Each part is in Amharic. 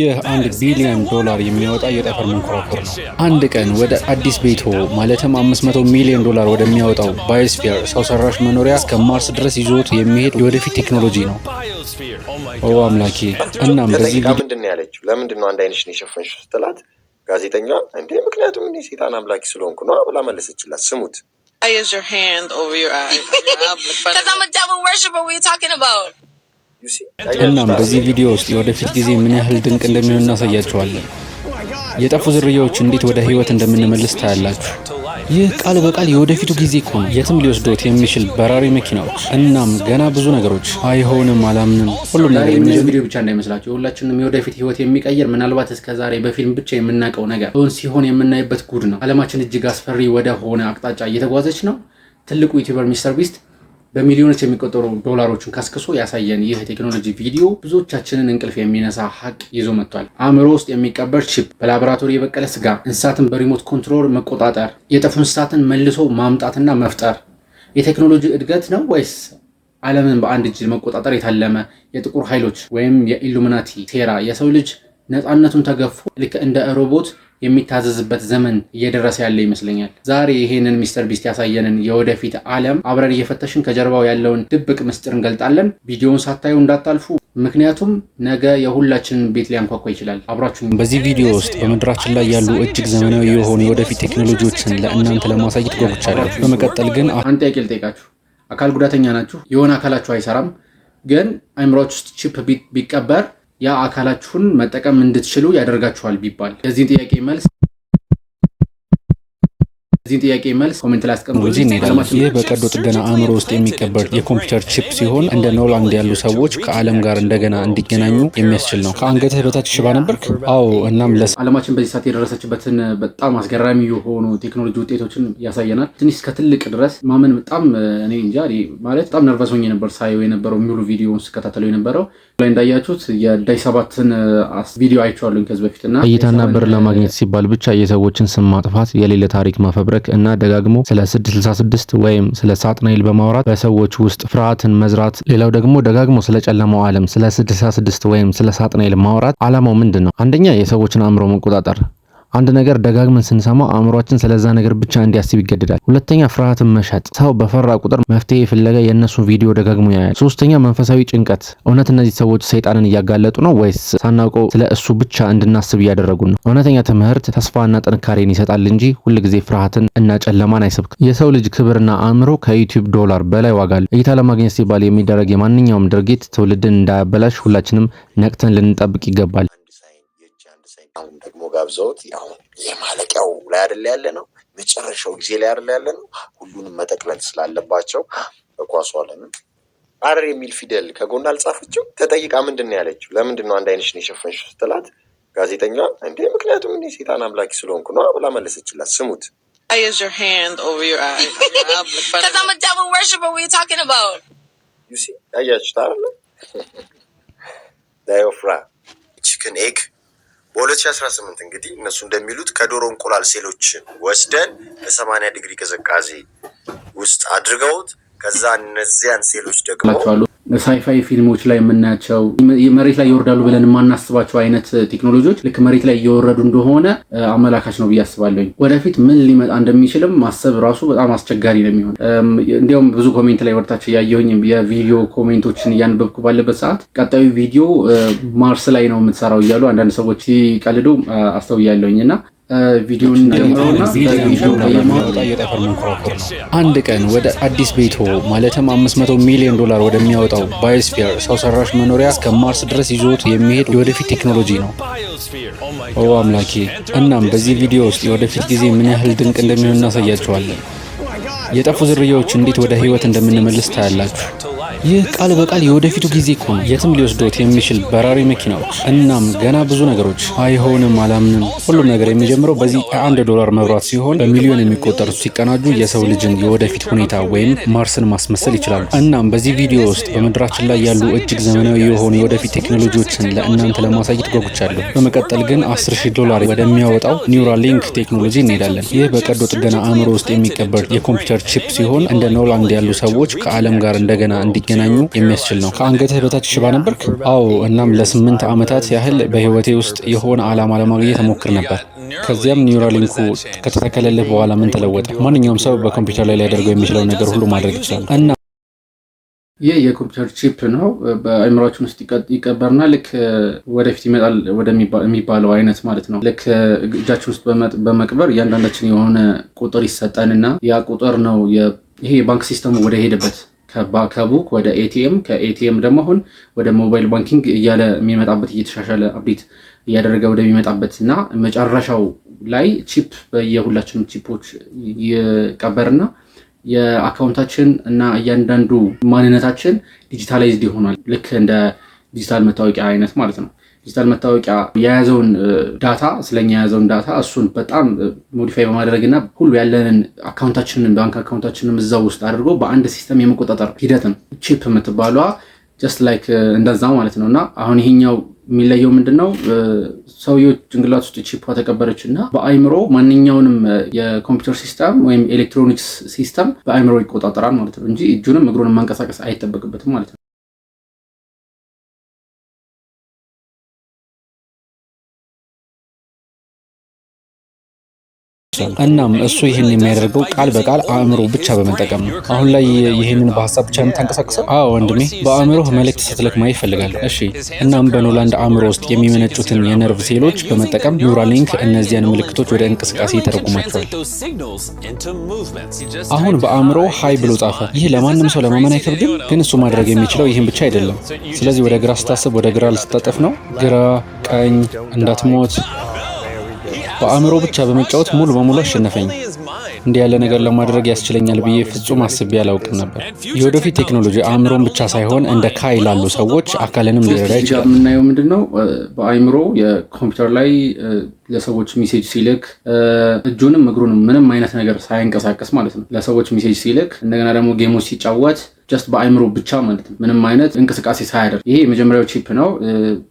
ይህ 1 ቢሊዮን ዶላር የሚያወጣ የጠፈር መንኮራኩር ነው። አንድ ቀን ወደ አዲስ ቤቶ ማለትም 500 ሚሊዮን ዶላር ወደሚያወጣው biosphere ሰው ሰራሽ መኖሪያ እስከ ማርስ ድረስ ይዞት የሚሄድ የወደፊት ቴክኖሎጂ ነው። ኦ አምላኬ! እናም በዚህ ተጠይቃ ቪዲዮ ምንድን ነው ያለችው? ለምንድን ነው አንድ አይንሽን የሸፈንሽው ስትላት ጋዜጠኛዋ እንዴ ምክንያቱም እኔ ሴጣን አምላኪ ስለሆንኩ ነው ብላ መለሰችላት። ስሙት። Why is your hand over your eyes? Because I'm a devil worshiper. What are you talking about? You see? እናም በዚህ ቪዲዮ ውስጥ የወደፊት ጊዜ ምን ያህል ድንቅ እንደሚሆን እናሳያችኋለን። የጠፉ ዝርያዎች እንዴት ወደ ህይወት እንደምንመልስ ታያላችሁ። ይህ ቃል በቃል የወደፊቱ ጊዜ እኮ ነው። የትም ሊወስዶት የሚችል በራሪ መኪናዎች፣ እናም ገና ብዙ ነገሮች። አይሆንም፣ አላምንም። ሁሉም ነገር ዛሬ የምናየው የሚጀምረው ቪዲዮ ብቻ እንዳይመስላችሁ፣ የሁላችንም የወደፊት ህይወት የሚቀይር፣ ምናልባት እስከ ዛሬ በፊልም ብቻ የምናውቀው ነገር እውን ሲሆን የምናይበት ጉድ ነው። ዓለማችን እጅግ አስፈሪ ወደ ሆነ አቅጣጫ እየተጓዘች ነው። ትልቁ YouTuber ሚስተር ቢስት በሚሊዮኖች የሚቆጠሩ ዶላሮችን ከስክሶ ያሳየን ይህ የቴክኖሎጂ ቪዲዮ ብዙዎቻችንን እንቅልፍ የሚነሳ ሀቅ ይዞ መጥቷል። አእምሮ ውስጥ የሚቀበር chip፣ በላቦራቶሪ የበቀለ ስጋ፣ እንስሳትን በ remote control መቆጣጠር፣ የጠፉ እንስሳትን መልሶ ማምጣትና መፍጠር የቴክኖሎጂ እድገት ነው ወይስ ዓለምን በአንድ እጅ መቆጣጠር የታለመ የጥቁር ኃይሎች ወይም የኢሉሚናቲ ሴራ? የሰው ልጅ ነፃነቱን ተገፎ ልክ እንደ ሮቦት የሚታዘዝበት ዘመን እየደረሰ ያለ ይመስለኛል። ዛሬ ይሄንን ሚስተር ቢስት ያሳየንን የወደፊት ዓለም አብረን እየፈተሽን ከጀርባው ያለውን ድብቅ ምስጢር እንገልጣለን። ቪዲዮውን ሳታዩ እንዳታልፉ፣ ምክንያቱም ነገ የሁላችንን ቤት ሊያንኳኳ ይችላል። አብራችሁ በዚህ ቪዲዮ ውስጥ በምድራችን ላይ ያሉ እጅግ ዘመናዊ የሆኑ የወደፊት ቴክኖሎጂዎችን ለእናንተ ለማሳየት ጓጉቻለሁ። በመቀጠል ግን አንድ ጥያቄ ልጠይቃችሁ። አካል ጉዳተኛ ናችሁ፣ የሆነ አካላችሁ አይሰራም፣ ግን አይምሯችሁ ውስጥ chip ቢቀበር ያ አካላችሁን መጠቀም እንድትችሉ ያደርጋችኋል ቢባል፣ የዚህን ጥያቄ መልስ comment ላይ አስቀምጡ። ቴክኖሎጂ እንሄዳለን። ይህ በቀዶ ጥገና አእምሮ ውስጥ የሚቀበር የኮምፒውተር chip ሲሆን እንደ ኖላንድ ያሉ ሰዎች ከዓለም ጋር እንደገና እንዲገናኙ የሚያስችል ነው። ከአንገትህ በታች ሽባ ነበርክ? አዎ። እናም ለ ዓለማችን በዚህ ሰዓት የደረሰችበትን በጣም አስገራሚ የሆኑ ቴክኖሎጂ ውጤቶችን ያሳየናል። ትንሽ እስከ ትልቅ ድረስ ማመን በጣም እኔ እንጃ፣ እኔ ማለት በጣም nervous ሆኜ ነበር ሳየው የነበረው፣ ሙሉ ቪዲዮውን ስከታተለው የነበረው። ላይ እንዳያችሁት የዳይ ሰባትን ቪዲዮ አይቼዋለሁኝ ከዚህ በፊት እና እይታና ብር ለማግኘት ሲባል ብቻ የሰዎችን ስም ማጥፋት፣ የሌለ ታሪክ መፈብረክ እና ደጋግሞ ስለ 666 ወይም ስለ ሳጥናኤል በማውራት በሰዎች ውስጥ ፍርሃትን መዝራት፣ ሌላው ደግሞ ደጋግሞ ስለ ጨለማው ዓለም፣ ስለ 666 ወይም ስለ ሳጥናኤል ማውራት ዓላማው ምንድን ነው? አንደኛ የሰዎችን አእምሮ መቆጣጠር። አንድ ነገር ደጋግመን ስንሰማው አእምሯችን ስለዛ ነገር ብቻ እንዲያስብ ይገደዳል። ሁለተኛ ፍርሃትን መሸጥ። ሰው በፈራ ቁጥር መፍትሄ ፍለጋ የእነሱን ቪዲዮ ደጋግሞ ያያል። ሶስተኛ መንፈሳዊ ጭንቀት። እውነት እነዚህ ሰዎች ሰይጣንን እያጋለጡ ነው ወይስ ሳናውቀው ስለ እሱ ብቻ እንድናስብ እያደረጉን ነው? እውነተኛ ትምህርት ተስፋና ጥንካሬን ይሰጣል እንጂ ሁልጊዜ ፍርሃትን እና ጨለማን አይሰብክም። የሰው ልጅ ክብርና አእምሮ ከዩቲዩብ ዶላር በላይ ዋጋ አለው። እይታ ለማግኘት ሲባል የሚደረግ የማንኛውም ድርጊት ትውልድን እንዳያበላሽ ሁላችንም ነቅተን ልንጠብቅ ይገባል። አንድ sign የእጅ አንድ sign አሁን ደግሞ ጋብዘውት አሁን የማለቂያው ላይ አይደለ ያለ ነው፣ መጨረሻው ጊዜ ላይ አይደለ ያለ ነው። ሁሉንም መጠቅለል ስላለባቸው በኳሱ ዓለምም R የሚል ፊደል ከጎን አልጻፈችው። ተጠይቃ ምንድን ነው ያለችው? ለምንድን ነው አንድ አይንሽን የሸፈንሽው ስትላት ጋዜጠኛዋ እንዴ ምክንያቱም እኔ ሴጣን አምላኪ ስለሆንኩ ነው ብላ መለሰችላት። ስሙት። Why is your hand over your eyes? Because I'm a devil worshiper. What are you talking about? You see? አያችሁት አይደለ? ዳዮፍራ chicken egg በ2018 እንግዲህ እነሱ እንደሚሉት ከዶሮ እንቁላል ሴሎችን ወስደን በ80 ዲግሪ ቅዝቃዜ ውስጥ አድርገውት ከዛ እነዚያን ሴሎች ደግሞ ላቸዋሉ sci-fi ፊልሞች ላይ የምናያቸው መሬት ላይ ይወርዳሉ ብለን የማናስባቸው አይነት ቴክኖሎጂዎች ልክ መሬት ላይ እየወረዱ እንደሆነ አመላካች ነው ብዬ አስባለሁኝ። ወደፊት ምን ሊመጣ እንደሚችልም ማሰብ ራሱ በጣም አስቸጋሪ ነው የሚሆን። እንዲያውም ብዙ comment ላይ ወርታቸው እያየሁኝ የቪዲዮ comment ኦችን እያነበብኩ ባለበት ሰዓት ቀጣዩ ቪዲዮ ማርስ ላይ ነው የምትሰራው እያሉ አንዳንድ ሰዎች ሲቀልዱ አስተውያለሁኝ እና ቪዲዮን ጀምረውና የሚያወጣ የጠፈር መንኮራኩር ነው። አንድ ቀን ወደ አዲስ ቤቶ ማለትም 500 ሚሊዮን ዶላር ወደሚያወጣው biosphere ሰው ሰራሽ መኖሪያ እስከ ማርስ ድረስ ይዞት የሚሄድ የወደፊት ቴክኖሎጂ ነው። ኦ አምላኬ! እናም በዚህ ቪዲዮ ውስጥ የወደፊት ጊዜ ምን ያህል ድንቅ እንደሚሆን እናሳያችኋለን። የጠፉ ዝርያዎች እንዴት ወደ ህይወት እንደምንመልስ ታያላችሁ። ይህ ቃል በቃል የወደፊቱ ጊዜ እኮ ነው። የትም ሊወስዶት የሚችል በራሪ መኪናዎች፣ እናም ገና ብዙ ነገሮች። አይሆንም፣ አላምንም። ሁሉም ነገር የሚጀምረው በዚህ የ1 ዶላር መብራት ሲሆን በሚሊዮን የሚቆጠሩ ሲቀናጁ የሰው ልጅን የወደፊት ሁኔታ ወይም ማርስን ማስመሰል ይችላሉ። እናም በዚህ ቪዲዮ ውስጥ በምድራችን ላይ ያሉ እጅግ ዘመናዊ የሆኑ የወደፊት ቴክኖሎጂዎችን ለእናንተ ለማሳየት ጓጉቻለሁ። በመቀጠል ግን 10 ሺህ ዶላር ወደሚያወጣው ኒውራሊንክ ቴክኖሎጂ እንሄዳለን። ይህ በቀዶ ጥገና አእምሮ ውስጥ የሚቀበር የኮምፒውተር chip ሲሆን እንደ ኖላንድ ያሉ ሰዎች ከዓለም ጋር እንደገና እንዲገናኙ እንዲገናኙ የሚያስችል ነው። ከአንገትህ በታች ሽባ ነበርክ? አዎ። እናም ለ8 ዓመታት ያህል በህይወቴ ውስጥ የሆነ ዓላማ ለማግኘት እሞክር ነበር። ከዚያም ኒውራሊንኩ ከተተከለልህ በኋላ ምን ተለወጠ? ማንኛውም ሰው በኮምፒውተር ላይ ሊያደርገው የሚችለው ነገር ሁሉ ማድረግ ይችላል እና ይህ የኮምፒውተር chip ነው። በአእምሯችን ውስጥ ይቀበርና ልክ ወደፊት ይመጣል ወደሚባለው አይነት ማለት ነው። ልክ እጃችን ውስጥ በመቅበር እያንዳንዳችን የሆነ ቁጥር ይሰጠንና ያ ቁጥር ነው ይሄ የባንክ system ኡ ወደ ሄደበት ከ book ወደ ATM፣ ከ ATM ደግሞ አሁን ወደ mobile banking እያለ የሚመጣበት፣ እየተሻሻለ update እያደረገ ወደሚመጣበት እና መጨረሻው ላይ chip በየሁላችንም chip ኦች ይቀበርና የ account ኣችን እና እያንዳንዱ ማንነታችን digitalized ይሆናል። ልክ እንደ ዲጂታል መታወቂያ አይነት ማለት ነው። ዲጂታል መታወቂያ የያዘውን data፣ ስለኛ የያዘውን data እሱን በጣም modify በማድረግ እና ሁሉ ያለንን account ኣችንን፣ ባንክ account ኣችንን እዛው ውስጥ አድርጎ በአንድ system የመቆጣጠር ሂደት ነው። Chip የምትባሏ just like እንደዛ ማለት ነው። እና አሁን ይሄኛው የሚለየው ምንድን ነው? ሰውየው ጭንቅላት ውስጥ chip ተቀበረች እና በአይምሮ ማንኛውንም የኮምፒውተር system ወይም electronics system በአይምሮ ይቆጣጠራል ማለት ነው እንጂ እጁንም እግሩንም ማንቀሳቀስ አይጠበቅበትም ማለት ነው። እናም እሱ ይህን የሚያደርገው ቃል በቃል አእምሮ ብቻ በመጠቀም ነው። አሁን ላይ ይህንን በሀሳብ ብቻ የምታንቀሳቅሰው? አዎ ወንድሜ፣ በአእምሮህ መልእክት ስትልክ ማየት እፈልጋለሁ። እሺ። እናም በኖላንድ አእምሮ ውስጥ የሚመነጩትን የነርቭ ሴሎች በመጠቀም ኒውራሊንክ እነዚያን ምልክቶች ወደ እንቅስቃሴ ይተረጉማቸዋል። አሁን በአእምሮ "hi" ብሎ ጻፈ። ይህ ለማንም ሰው ለማመን አይከብድም፣ ግን እሱ ማድረግ የሚችለው ይህን ብቻ አይደለም። ስለዚህ ወደ ግራ ስታስብ ወደ ግራ ልትታጠፍ ነው። ግራ፣ ቀኝ፣ እንዳትሞት። በአእምሮ ብቻ በመጫወት ሙሉ በሙሉ አሸነፈኝ። እንዲህ ያለ ነገር ለማድረግ ያስችለኛል ብዬ ፍጹም አስቤ አላውቅም ነበር። የወደፊት ቴክኖሎጂ አእምሮን ብቻ ሳይሆን እንደ ካይ ላሉ ሰዎች አካልንም ሊረዳ እዚህ ጋር ይችላል። የምናየው ምንድን ነው? በአይምሮ የኮምፒውተር ላይ ለሰዎች message ሲልክ እጁንም እግሩንም ምንም አይነት ነገር ሳያንቀሳቀስ ማለት ነው። ለሰዎች message ሲልክ፣ እንደገና ደግሞ game ኦች ሲጫወት just በአይምሮ ብቻ ማለት ነው። ምንም አይነት እንቅስቃሴ ሳያደርግ። ይሄ የመጀመሪያው chip ነው።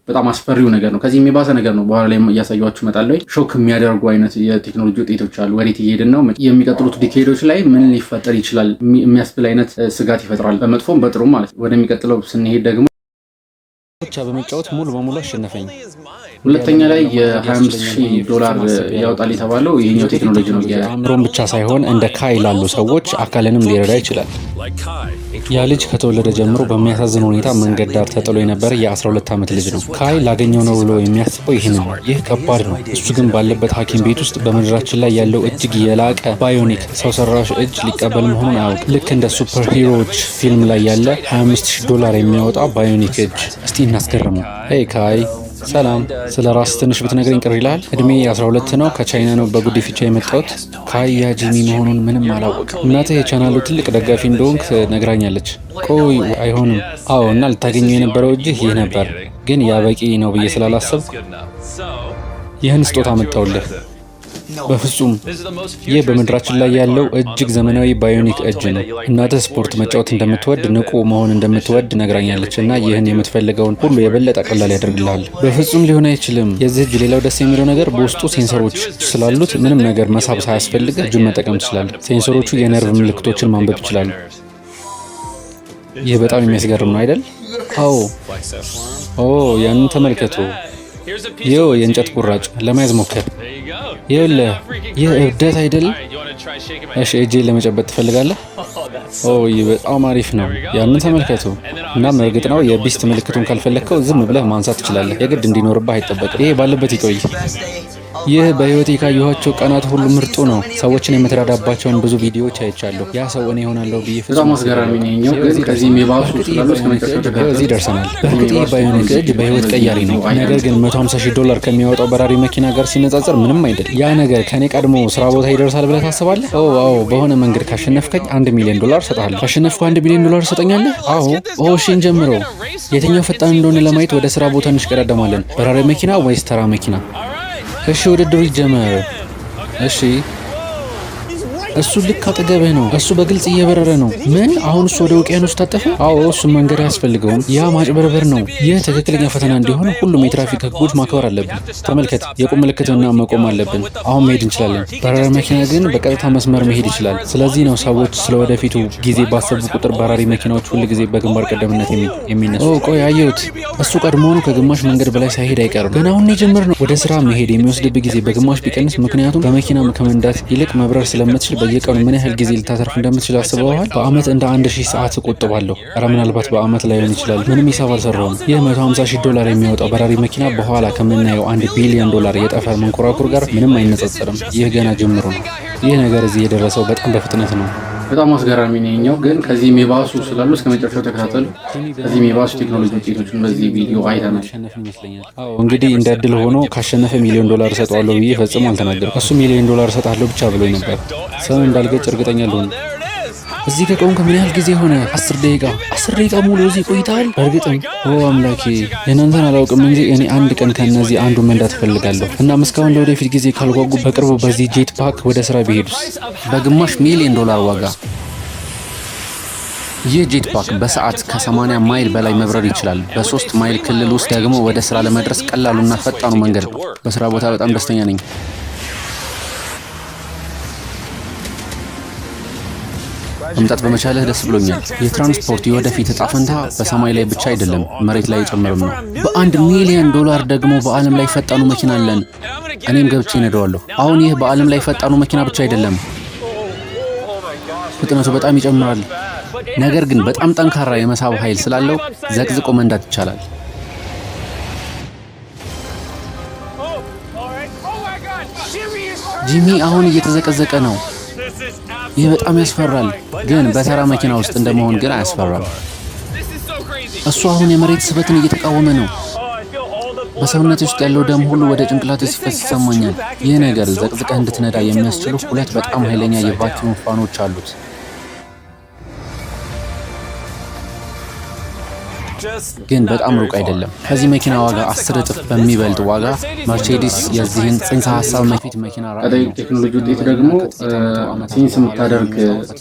በጣም አስፈሪው ነገር ነው። ከዚህ የሚባሰ ነገር ነው። በኋላ ላይ እያሳያችሁ እመጣለሁ። Shock የሚያደርጉ አይነት የቴክኖሎጂ ውጤቶች አሉ። ወዴት እየሄድን ነው? የሚቀጥሉት decade ኦች ላይ ምን ሊፈጠር ይችላል የሚያስብል አይነት ስጋት ይፈጥራል። በመጥፎም በጥሩም ማለት ነው። ወደሚቀጥለው ስንሄድ ደግሞ ብቻ በመጫወት ሙሉ በሙሉ አሸነፈኝ። ሁለተኛ ላይ የ25 ሺህ ዶላር ያወጣል የተባለው ይሄኛው ቴክኖሎጂ ነው። አእምሮን ብቻ ሳይሆን እንደ ካይ ላሉ ሰዎች አካልንም ሊረዳ ይችላል። ያ ልጅ ከተወለደ ጀምሮ በሚያሳዝን ሁኔታ መንገድ ዳር ተጥሎ የነበረ የ12 ዓመት ልጅ ነው። ካይ ላገኘው ነው ብሎ የሚያስበው ይህንን ነው። ይህ ከባድ ነው። እሱ ግን ባለበት ሐኪም ቤት ውስጥ በምድራችን ላይ ያለው እጅግ የላቀ bionic ሰው ሰራሽ እጅ ሊቀበል መሆኑን አያውቅም። ልክ እንደ super hero ዎች ፊልም ላይ ያለ 25,000 ዶላር የሚያወጣ bionic እጅ። እስቲ እናስገርመው። Hey ካይ፣ ሰላም። ስለ ራስህ ትንሽ ብትነግረኝ ቅር ይልሃል? እድሜ 12 ነው። ከቻይና ነው በጉዲፈቻ የመጣሁት። ካይ ያ ጂሚ መሆኑን ምንም አላወቅም። እናትህ የቻናሉ ትልቅ ደጋፊ እንደሆንክ ነግራኛለች። ቆይ፣ አይሆንም። አዎ፣ እና ልታገኘው የነበረው እጅህ ይህ ነበር፣ ግን ያ በቂ ነው ብዬ ስላላሰብኩ ይህን ስጦታ አመጣሁልህ። በፍጹም፣ ይህ በምድራችን ላይ ያለው እጅግ ዘመናዊ bionic እጅ ነው። እናትህ ስፖርት መጫወት እንደምትወድ፣ ንቁ መሆን እንደምትወድ ነግራኛለች እና ይህን የምትፈልገውን ሁሉ የበለጠ ቀላል ያደርግልሃል። በፍጹም ሊሆን አይችልም። የዚህ እጅ ሌላው ደስ የሚለው ነገር በውስጡ sensor ኦች ስላሉት ምንም ነገር መሳብ ሳያስፈልግ እጁን መጠቀም ትችላለህ። Sensor ኦቹ የነርቭ ምልክቶችን ማንበብ ይችላሉ። ይህ በጣም የሚያስገርም ነው አይደል? አዎ። ኦ፣ ያንን ተመልከቱ። ይኸው የእንጨት ቁራጭ ለመያዝ ሞክር። ይኸውልህ፣ ይህ እብደት አይደል? እሺ፣ እጄን ለመጨበጥ ትፈልጋለህ? ኦ፣ ይህ በጣም አሪፍ ነው። ያንን ተመልከቱ። እናም እርግጥ ነው የ beast ምልክቱን ካልፈለግከው ዝም ብለህ ማንሳት ትችላለህ። የግድ እንዲኖርብህ አይጠበቅም። ይሄ ባለበት ይቆይ። ይህ በህይወቴ ካየኋቸው ቀናት ሁሉ ምርጡ ነው። ሰዎችን የምትረዳባቸውን ብዙ ቪዲዮዎች አይቻለሁ። ያ ሰው እኔ እሆናለሁ ብዬ በጣም አስገራሚ ነው ይሄኛው፣ ግን ከዚህም የባሱ ስላሉ እስከ መጨረሻው እዚህ ደርሰናል። በእርግጥ ይህ bionic እጅ በህይወት ቀያሪ ነው። ነገር ግን 150 ሺህ ዶላር ከሚያወጣው በራሪ መኪና ጋር ሲነጻጸር ምንም አይደል። ያ ነገር ከኔ ቀድሞ ስራ ቦታ ይደርሳል ብለህ ታስባለህ? ኦ አዎ፣ በሆነ መንገድ ካሸነፍከኝ 1 ሚሊዮን ዶላር እሰጥሃለሁ። ካሸነፍኩ 1 ሚሊዮን ዶላር ትሰጠኛለህ? አዎ። ኦ እሺ፣ እንጀምረው። የትኛው ፈጣን እንደሆነ ለማየት ወደ ስራ ቦታ እንሽቀዳደማለን። በራሪ መኪና ወይስ ተራ መኪና? እሺ፣ ውድድሩ ይጀመር። እሺ፣ እሱ ልክ አጠገብህ ነው። እሱ በግልጽ እየበረረ ነው። ምን? አሁን እሱ ወደ ውቅያኖስ ታጠፈ? አዎ፣ እሱ መንገድ አያስፈልገውም። ያ ማጭበርበር ነው። ይህ ትክክለኛ ፈተና እንዲሆን ሁሉም የትራፊክ ህጎች ማክበር አለብን። ተመልከት፣ የቁም ምልክትና መቆም አለብን። አሁን መሄድ እንችላለን። በራሪ መኪና ግን በቀጥታ መስመር መሄድ ይችላል። ስለዚህ ነው ሰዎች ስለ ወደፊቱ ጊዜ ባሰቡ ቁጥር በራሪ መኪናዎች ሁል ጊዜ በግንባር ቀደምነት የሚነሱ። ቆይ አየሁት። እሱ ቀድሞውኑ ከግማሽ መንገድ በላይ ሳይሄድ አይቀርም። ገና አሁን የጀመርነው። ወደ ስራ መሄድ የሚወስድብህ ጊዜ በግማሽ ቢቀንስ፣ ምክንያቱም በመኪና ከመንዳት ይልቅ መብረር ስለምትችል በየቀኑ ምን ያህል ጊዜ ልታተርፍ እንደምትችል አስበዋል? በአመት እንደ 1000 ሰዓት እቆጥባለሁ። ኧረ ምናልባት በአመት ላይሆን ይችላል። ምንም ሂሳብ አልሰራውም። ይህ 150 ሺህ ዶላር የሚያወጣው በራሪ መኪና በኋላ ከምናየው 1 ቢሊዮን ዶላር የጠፈር መንኮራኩር ጋር ምንም አይነጻጸርም። ይህ ገና ጅምሩ ነው። ይህ ነገር እዚህ የደረሰው በጣም በፍጥነት ነው። በጣም አስገራሚ ነው የኛው። ግን ከዚህም የባሱ ስላሉ እስከ መጨረሻው ተከታተሉ። ከዚህም የባሱ ቴክኖሎጂ ውጤቶችን በዚህ ቪዲዮ አይተናል። እንግዲህ እንደ እድል ሆኖ ካሸነፈ ሚሊዮን ዶላር እሰጠዋለሁ ብዬ ፈጽሞ አልተናገርኩም። እሱ ሚሊዮን ዶላር እሰጣለሁ ብቻ ብሎኝ ነበር። ሰው እንዳልገጭ እርግጠኛ ልሆን። እዚህ ከቆምክ ምን ያህል ጊዜ ሆነ? 10 ደቂቃ። 10 ደቂቃ ሙሉ እዚህ ቆይተሃል? በእርግጥም። ኦ አምላኬ፣ የእናንተን አላውቅም እንጂ እኔ አንድ ቀን ከእነዚህ አንዱ መንዳት እፈልጋለሁ። እናም እስካሁን ለወደፊት ጊዜ ካልጓጉ በቅርቡ በዚህ jet pack ወደ ስራ ቢሄዱስ? በግማሽ ሚሊዮን ዶላር ዋጋ ይህ jet pack በሰዓት ከ80 ማይል በላይ መብረር ይችላል። በ3 ማይል ክልል ውስጥ ደግሞ ወደ ስራ ለመድረስ ቀላሉና ፈጣኑ መንገድ ነው። በስራ ቦታ በጣም ደስተኛ ነኝ። መምጣት በመቻልህ ደስ ብሎኛል። የትራንስፖርት የወደፊት እጣ ፈንታ በሰማይ ላይ ብቻ አይደለም፣ መሬት ላይ ጭምርም ነው። በ1 ሚሊዮን ዶላር ደግሞ በዓለም ላይ ፈጣኑ መኪና አለን። እኔም ገብቼ እነዳዋለሁ። አሁን ይህ በዓለም ላይ ፈጣኑ መኪና ብቻ አይደለም፣ ፍጥነቱ በጣም ይጨምራል። ነገር ግን በጣም ጠንካራ የመሳብ ኃይል ስላለው ዘቅዝቆ መንዳት ይቻላል። ጂሚ አሁን እየተዘቀዘቀ ነው። ይህ በጣም ያስፈራል፣ ግን በተራ መኪና ውስጥ እንደመሆን ግን አያስፈራም። እሱ አሁን የመሬት ስበትን እየተቃወመ ነው። በሰውነቴ ውስጥ ያለው ደም ሁሉ ወደ ጭንቅላቴ ሲፈስ ይሰማኛል። ይህ ነገር ዘቅዝቀህ እንድትነዳ የሚያስችሉ ሁለት በጣም ኃይለኛ የ vacuum fan ኦች አሉት። ግን በጣም ሩቅ አይደለም። ከዚህ መኪና ዋጋ 10 እጥፍ በሚበልጥ ዋጋ መርቼዲስ የዚህን ጽንሰ ሀሳብ መፊት መኪና ቀጣይ ቴክኖሎጂ ውጤት ደግሞ sense የምታደርግ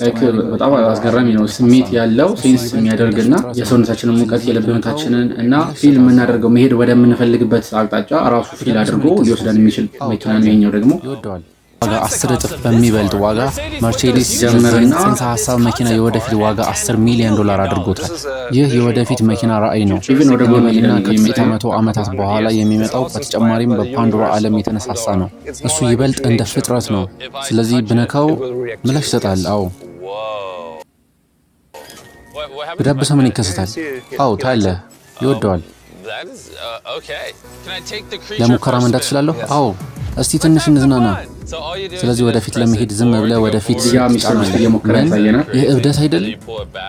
like በጣም አስገራሚ ነው። ስሜት ያለው sense የሚያደርግ እና የሰውነታችንን ሙቀት፣ የልብ ምታችንን እና feel የምናደርገው መሄድ ወደምንፈልግበት አቅጣጫ ራሱ feel አድርጎ ሊወስደን የሚችል መኪና ነው። ይሄኛው ደግሞ ይወደዋል። ዋጋ 10 እጥፍ በሚበልጥ ዋጋ መርቼዲስ የዚህን ጽንሰ ሀሳብ መኪና የወደፊት ዋጋ 10 ሚሊዮን ዶላር አድርጎታል። ይህ የወደፊት መኪና ራዕይ ነው። Even ወደ ጎን እና ይሄዳል። ከጥቂት መቶ ዓመታት በኋላ የሚመጣው በተጨማሪም በፓንዶራ ዓለም የተነሳሳ ነው። እሱ ይበልጥ እንደ ፍጥረት ነው። ስለዚህ ብነካው ምላሽ ይሰጣል። አዎ፣ ብዳብሰው ምን ይከሰታል? አዎ፣ ታያለህ። ይወደዋል። ለሙከራ መንዳት እችላለሁ? አዎ። እስቲ ትንሽ እንዝናና። ስለዚህ ወደፊት ለመሄድ ዝም ብለህ ወደፊት እዚህ ጋር ሚስተር ቢስት ትጫናለህ። እየሞከረ ምን? ያሳየናል። ይህ እብደት አይደል?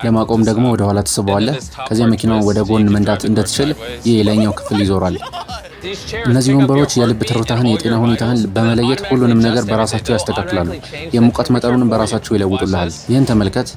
ለማቆም ደግሞ ወደ ኋላ ትስበዋለህ። ከዚያ መኪናውን ወደ ጎን መንዳት እንድትችል ይህ የላይኛው ክፍል ይዞራል። እነዚህ ወንበሮች የልብ ትርታህን፣ የጤና ሁኔታህን በመለየት ሁሉንም ነገር በራሳቸው ያስተካክላሉ። የሙቀት መጠኑንም በራሳቸው ይለውጡልሃል። ይህን ተመልከት።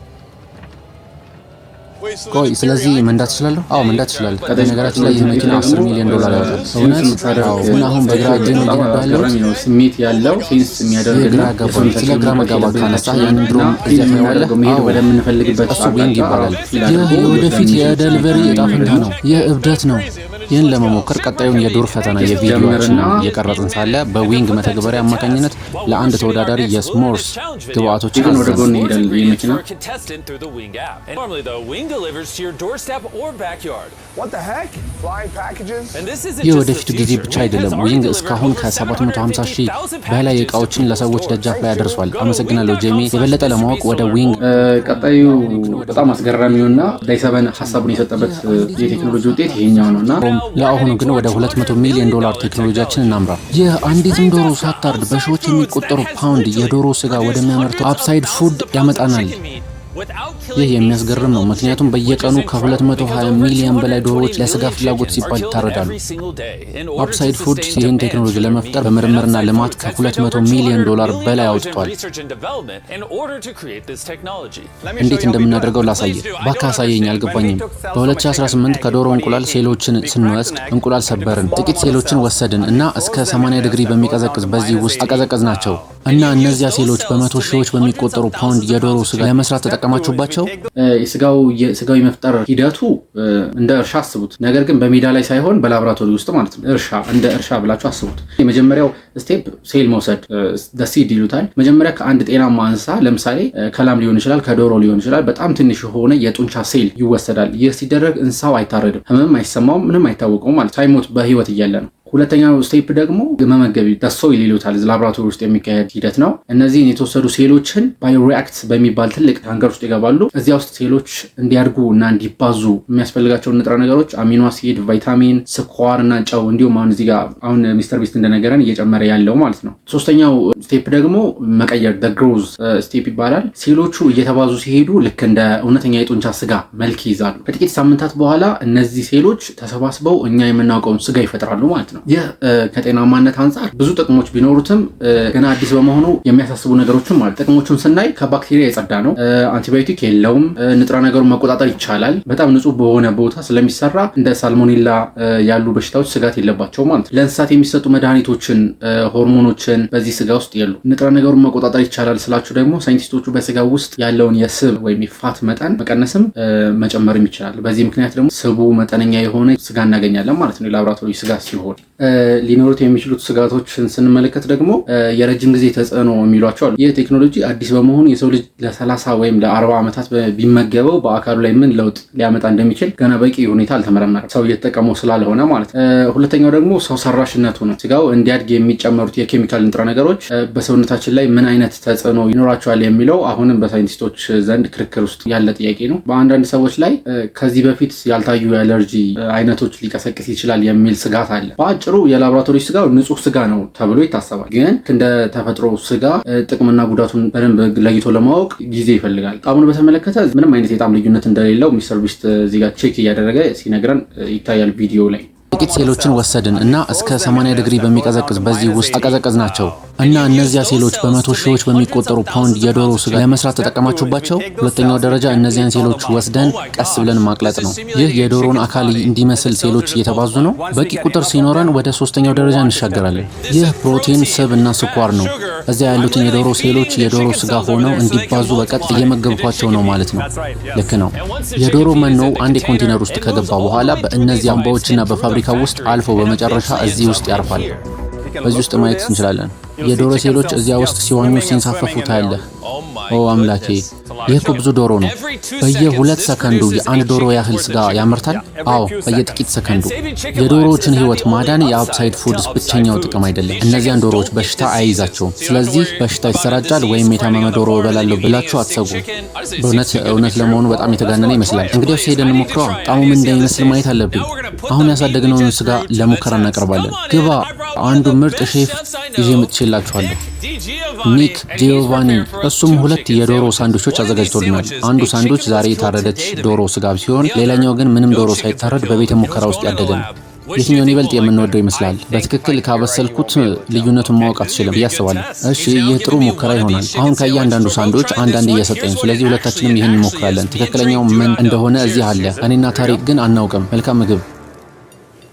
ቆይ፣ ስለዚህ መንዳት እችላለሁ? አዎ፣ መንዳት እችላለሁ። በነገራችን ላይ ይህ መኪና 10 ሚሊዮን ዶላር ያወጣል። እውነት? አዎ። እና አሁን በግራ እጄ ነው በጣም እየነዳሁ ያለሁት። አስገራሚ ነው። ስሜት ያለው sense የሚያደርግ ይህ ግራ እና ያጋባል። ስለ ግራ መጋባት ካነሳህ ያንን ድሮን feel እዚያ ታየዋለህ? የምናደርገው መሄድ አዎ፣ ወደምንፈልግበት እሱ Wing አቅጣጫ ይባላል። ራሱ feel ይህ አድርጎ የወደፊት ሊወስደን የ delivery የሚችል እጣ ፈንታ ነው። ይህ እብደት ነው። ይህን ለመሞከር ቀጣዩን የዱር ፈተና የቪዲዮችንን እየቀረጽን ሳለ በ Wing መተግበሪያ አማካኝነት ለአንድ ተወዳዳሪ የ s'mores ግብአቶችን Even ወደ አዘዘን። ጎን ይሄዳል ይህ መኪና። What the heck? Flying packages? ይህ ወደፊቱ ጊዜ ብቻ አይደለም። Wing እስካሁን ከ750 ሺህ በላይ እቃዎችን ለሰዎች ደጃፍ ላይ አደርሷል። አመሰግናለሁ ጄሚ። የበለጠ ለማወቅ ወደ Wing ቀጣዩ በጣም አስገራሚውና ዳይሰበን ሀሳቡን የሰጠበት የቴክኖሎጂ ውጤት ይሄኛው ነው እና ለአሁኑ ግን ወደ 200 ሚሊዮን ዶላር ቴክኖሎጂያችን እናምራ። ይህ አንዲትም ዶሮ ሳታርድ በሺዎች የሚቆጠሩ ፓውንድ የዶሮ ስጋ ወደሚያመርተው Upside Food ያመጣናል። ይህ የሚያስገርም ነው፣ ምክንያቱም በየቀኑ ከ220 ሚሊዮን በላይ ዶሮዎች ለስጋ ፍላጎት ሲባል ይታረዳሉ። Upside Foods ይህን ቴክኖሎጂ ለመፍጠር በምርምርና ልማት ከ200 ሚሊዮን ዶላር በላይ አውጥቷል። እንዴት እንደምናደርገው ላሳይህ። እባክህ አሳየኝ፣ አልገባኝም። በ2018 ከዶሮ እንቁላል ሴሎችን ስንወስድ እንቁላል ሰበርን፣ ጥቂት ሴሎችን ወሰድን እና እስከ 80 ዲግሪ በሚቀዘቅዝ በዚህ ውስጥ አቀዘቀዝናቸው እና እነዚያ ሴሎች በመቶ ሺዎች በሚቆጠሩ ፓውንድ የዶሮ ስጋ ለመስራት ተጠቀማችሁባቸው? ስጋው የመፍጠር ሂደቱ እንደ እርሻ አስቡት። ነገር ግን በሜዳ ላይ ሳይሆን በላቦራቶሪ ውስጥ ማለት ነው። እርሻ እንደ እርሻ ብላችሁ አስቡት። የመጀመሪያው step ሴል መውሰድ፣ seed ይሉታል። መጀመሪያ ከአንድ ጤናማ እንስሳ፣ ለምሳሌ ከላም ሊሆን ይችላል፣ ከዶሮ ሊሆን ይችላል፣ በጣም ትንሽ የሆነ የጡንቻ ሴል ይወሰዳል። ይህ ሲደረግ እንስሳው አይታረድም፣ ህመም አይሰማውም፣ ምንም አይታወቀውም ማለት ሳይሞት በህይወት እያለ ነው። ሁለተኛው step ደግሞ መመገብ soil ይሉታል። ላቦራቶሪ ውስጥ የሚካሄድ ሂደት ነው። እነዚህን የተወሰዱ ሴሎችን bioreactor በሚባል ትልቅ ታንከር ውስጥ ይገባሉ። እዚያ ውስጥ ሴሎች እንዲያድጉ እና እንዲባዙ የሚያስፈልጋቸውን ንጥረ ነገሮች amino acid፣ ቫይታሚን፣ ስኳር እና ጨው እንዲሁም አሁን እዚህ ጋር አሁን ሚስተር ቢስት እንደነገረን እየጨመረ ያለው ማለት ነው። ሶስተኛው step ደግሞ መቀየር growth step ይባላል። ሴሎቹ እየተባዙ ሲሄዱ ልክ እንደ እውነተኛ የጡንቻ ስጋ መልክ ይይዛሉ። ከጥቂት ሳምንታት በኋላ እነዚህ ሴሎች ተሰባስበው እኛ የምናውቀውን ስጋ ይፈጥራሉ ማለት ነው። ይህ ከጤናማነት አንጻር ብዙ ጥቅሞች ቢኖሩትም ገና አዲስ በመሆኑ የሚያሳስቡ ነገሮችም አሉ። ጥቅሞቹን ስናይ ከባክቴሪያ የጸዳ ነው፣ አንቲባዮቲክ የለውም፣ ንጥረ ነገሩን መቆጣጠር ይቻላል። በጣም ንጹህ በሆነ ቦታ ስለሚሰራ እንደ ሳልሞኔላ ያሉ በሽታዎች ስጋት የለባቸው ማለት ነው። ለእንስሳት የሚሰጡ መድኃኒቶችን፣ ሆርሞኖችን በዚህ ስጋ ውስጥ የሉ። ንጥረ ነገሩን መቆጣጠር ይቻላል ስላችሁ ደግሞ ሳይንቲስቶቹ በስጋ ውስጥ ያለውን የስብ ወይም የ fat መጠን መቀነስም መጨመርም ይችላል። በዚህ ምክንያት ደግሞ ስቡ መጠነኛ የሆነ ስጋ እናገኛለን ማለት ነው የላቦራቶሪ ስጋ ሲሆን። ሊኖሩት የሚችሉት ስጋቶችን ስንመለከት ደግሞ የረጅም ጊዜ ተጽዕኖ የሚሏቸው አሉ። ይህ ቴክኖሎጂ አዲስ በመሆኑ የሰው ልጅ ለ30 ወይም ለ40 ዓመታት ቢመገበው በአካሉ ላይ ምን ለውጥ ሊያመጣ እንደሚችል ገና በቂ ሁኔታ አልተመረመረም፣ ሰው እየተጠቀመው ስላልሆነ ማለት ነው። ሁለተኛው ደግሞ ሰው ሰራሽነቱ ነው። ስጋው እንዲያድግ የሚጨመሩት የኬሚካል ንጥረ ነገሮች በሰውነታችን ላይ ምን አይነት ተጽዕኖ ይኖራቸዋል የሚለው አሁንም በሳይንቲስቶች ዘንድ ክርክር ውስጥ ያለ ጥያቄ ነው። በአንዳንድ ሰዎች ላይ ከዚህ በፊት ያልታዩ የአለርጂ አይነቶች ሊቀሰቅስ ይችላል የሚል ስጋት አለ። በአጭሩ የላቦራቶሪ ስጋ ንጹህ ስጋ ነው ተብሎ ይታሰባል። ግን እንደ ተፈጥሮ ስጋ ጥቅምና ጉዳቱን በደንብ ለይቶ ለማወቅ ጊዜ ይፈልጋል። ጣዕሙን በተመለከተ ምንም አይነት የጣዕም ልዩነት እንደሌለው ሚስተር ቢስት እዚህ ጋር check እያደረገ ሲነግረን ይታያል ቪዲዮ ላይ። ጥቂት ሴሎችን ወሰድን እና እስከ 80 ዲግሪ በሚቀዘቅዝ በዚህ ውስጥ አቀዘቀዝናቸው እና እነዚያ ሴሎች በመቶ ሺዎች በሚቆጠሩ ፓውንድ የዶሮ ስጋ ለመስራት ተጠቀማችሁባቸው። ሁለተኛው ደረጃ እነዚያን ሴሎች ወስደን ቀስ ብለን ማቅለጥ ነው። ይህ የዶሮን አካል እንዲመስል ሴሎች እየተባዙ ነው። በቂ ቁጥር ሲኖረን ወደ ሶስተኛው ደረጃ እንሻገራለን። ይህ ፕሮቲን፣ ስብ እና ስኳር ነው። እዚያ ያሉትን የዶሮ ሴሎች የዶሮ ስጋ ሆነው እንዲባዙ በቀጥታ እየመገብኳቸው ነው ማለት ነው። ልክ ነው። የዶሮ መኖው አንድ ኮንቴነር ውስጥ ከገባ በኋላ በእነዚህ ቧንቧዎችና በፋብሪካ ውስጥ አልፎ በመጨረሻ እዚህ ውስጥ ያርፋል። በዚህ ውስጥ ማየት እንችላለን። የዶሮ ሴሎች እዚያ ውስጥ ሲዋኙ ሲንሳፈፉ ታያለህ። ኦ አምላኬ፣ ይህ እኮ ብዙ ዶሮ ነው። በየ2 ሰከንዱ የአንድ ዶሮ ያህል ስጋ ያመርታል። አዎ፣ በየጥቂት ሰከንዱ። የዶሮዎችን ሕይወት ማዳን የ Upside Foods ብቸኛው ጥቅም አይደለም። እነዚያን ዶሮዎች በሽታ አይይዛቸውም። ስለዚህ በሽታ ይሰራጫል ወይም የታመመ ዶሮ እበላለሁ ብላችሁ አትሰጉ። በእውነት እውነት ለመሆኑ በጣም የተጋነነ ይመስላል። እንግዲያውስ ሄደን እንሞክረዋ። ጣዕሙ ምን እንደሚመስል ማየት አለብኝ። አሁን ያሳደግነውን ስጋ ለሙከራ እናቀርባለን። ግባ። አንዱ ምርጥ ሼፍ ይዤ መጥቼላችኋለሁ፣ ኒክ ጂዮቫኒ። እሱም ሁለት የዶሮ ሳንድዊቾች አዘጋጅቶልናል። አንዱ ሳንድዊች ዛሬ የታረደች ዶሮ ስጋ ሲሆን፣ ሌላኛው ግን ምንም ዶሮ ሳይታረድ በቤተ ሙከራ ውስጥ ያደገ ነው። የትኛውን ይበልጥ የምንወደው ይመስላል? በትክክል ካበሰልኩት ልዩነቱን ማወቅ አትችልም ብዬ አስባለሁ። እሺ፣ ይህ ጥሩ ሙከራ ይሆናል። አሁን ከእያንዳንዱ ሳንድዊች አንዳንድ እየሰጠኝ፣ ስለዚህ ሁለታችንም ይህን እንሞክራለን። ትክክለኛው ምን እንደሆነ እዚህ አለ። እኔና ታሪክ ግን አናውቅም። መልካም ምግብ።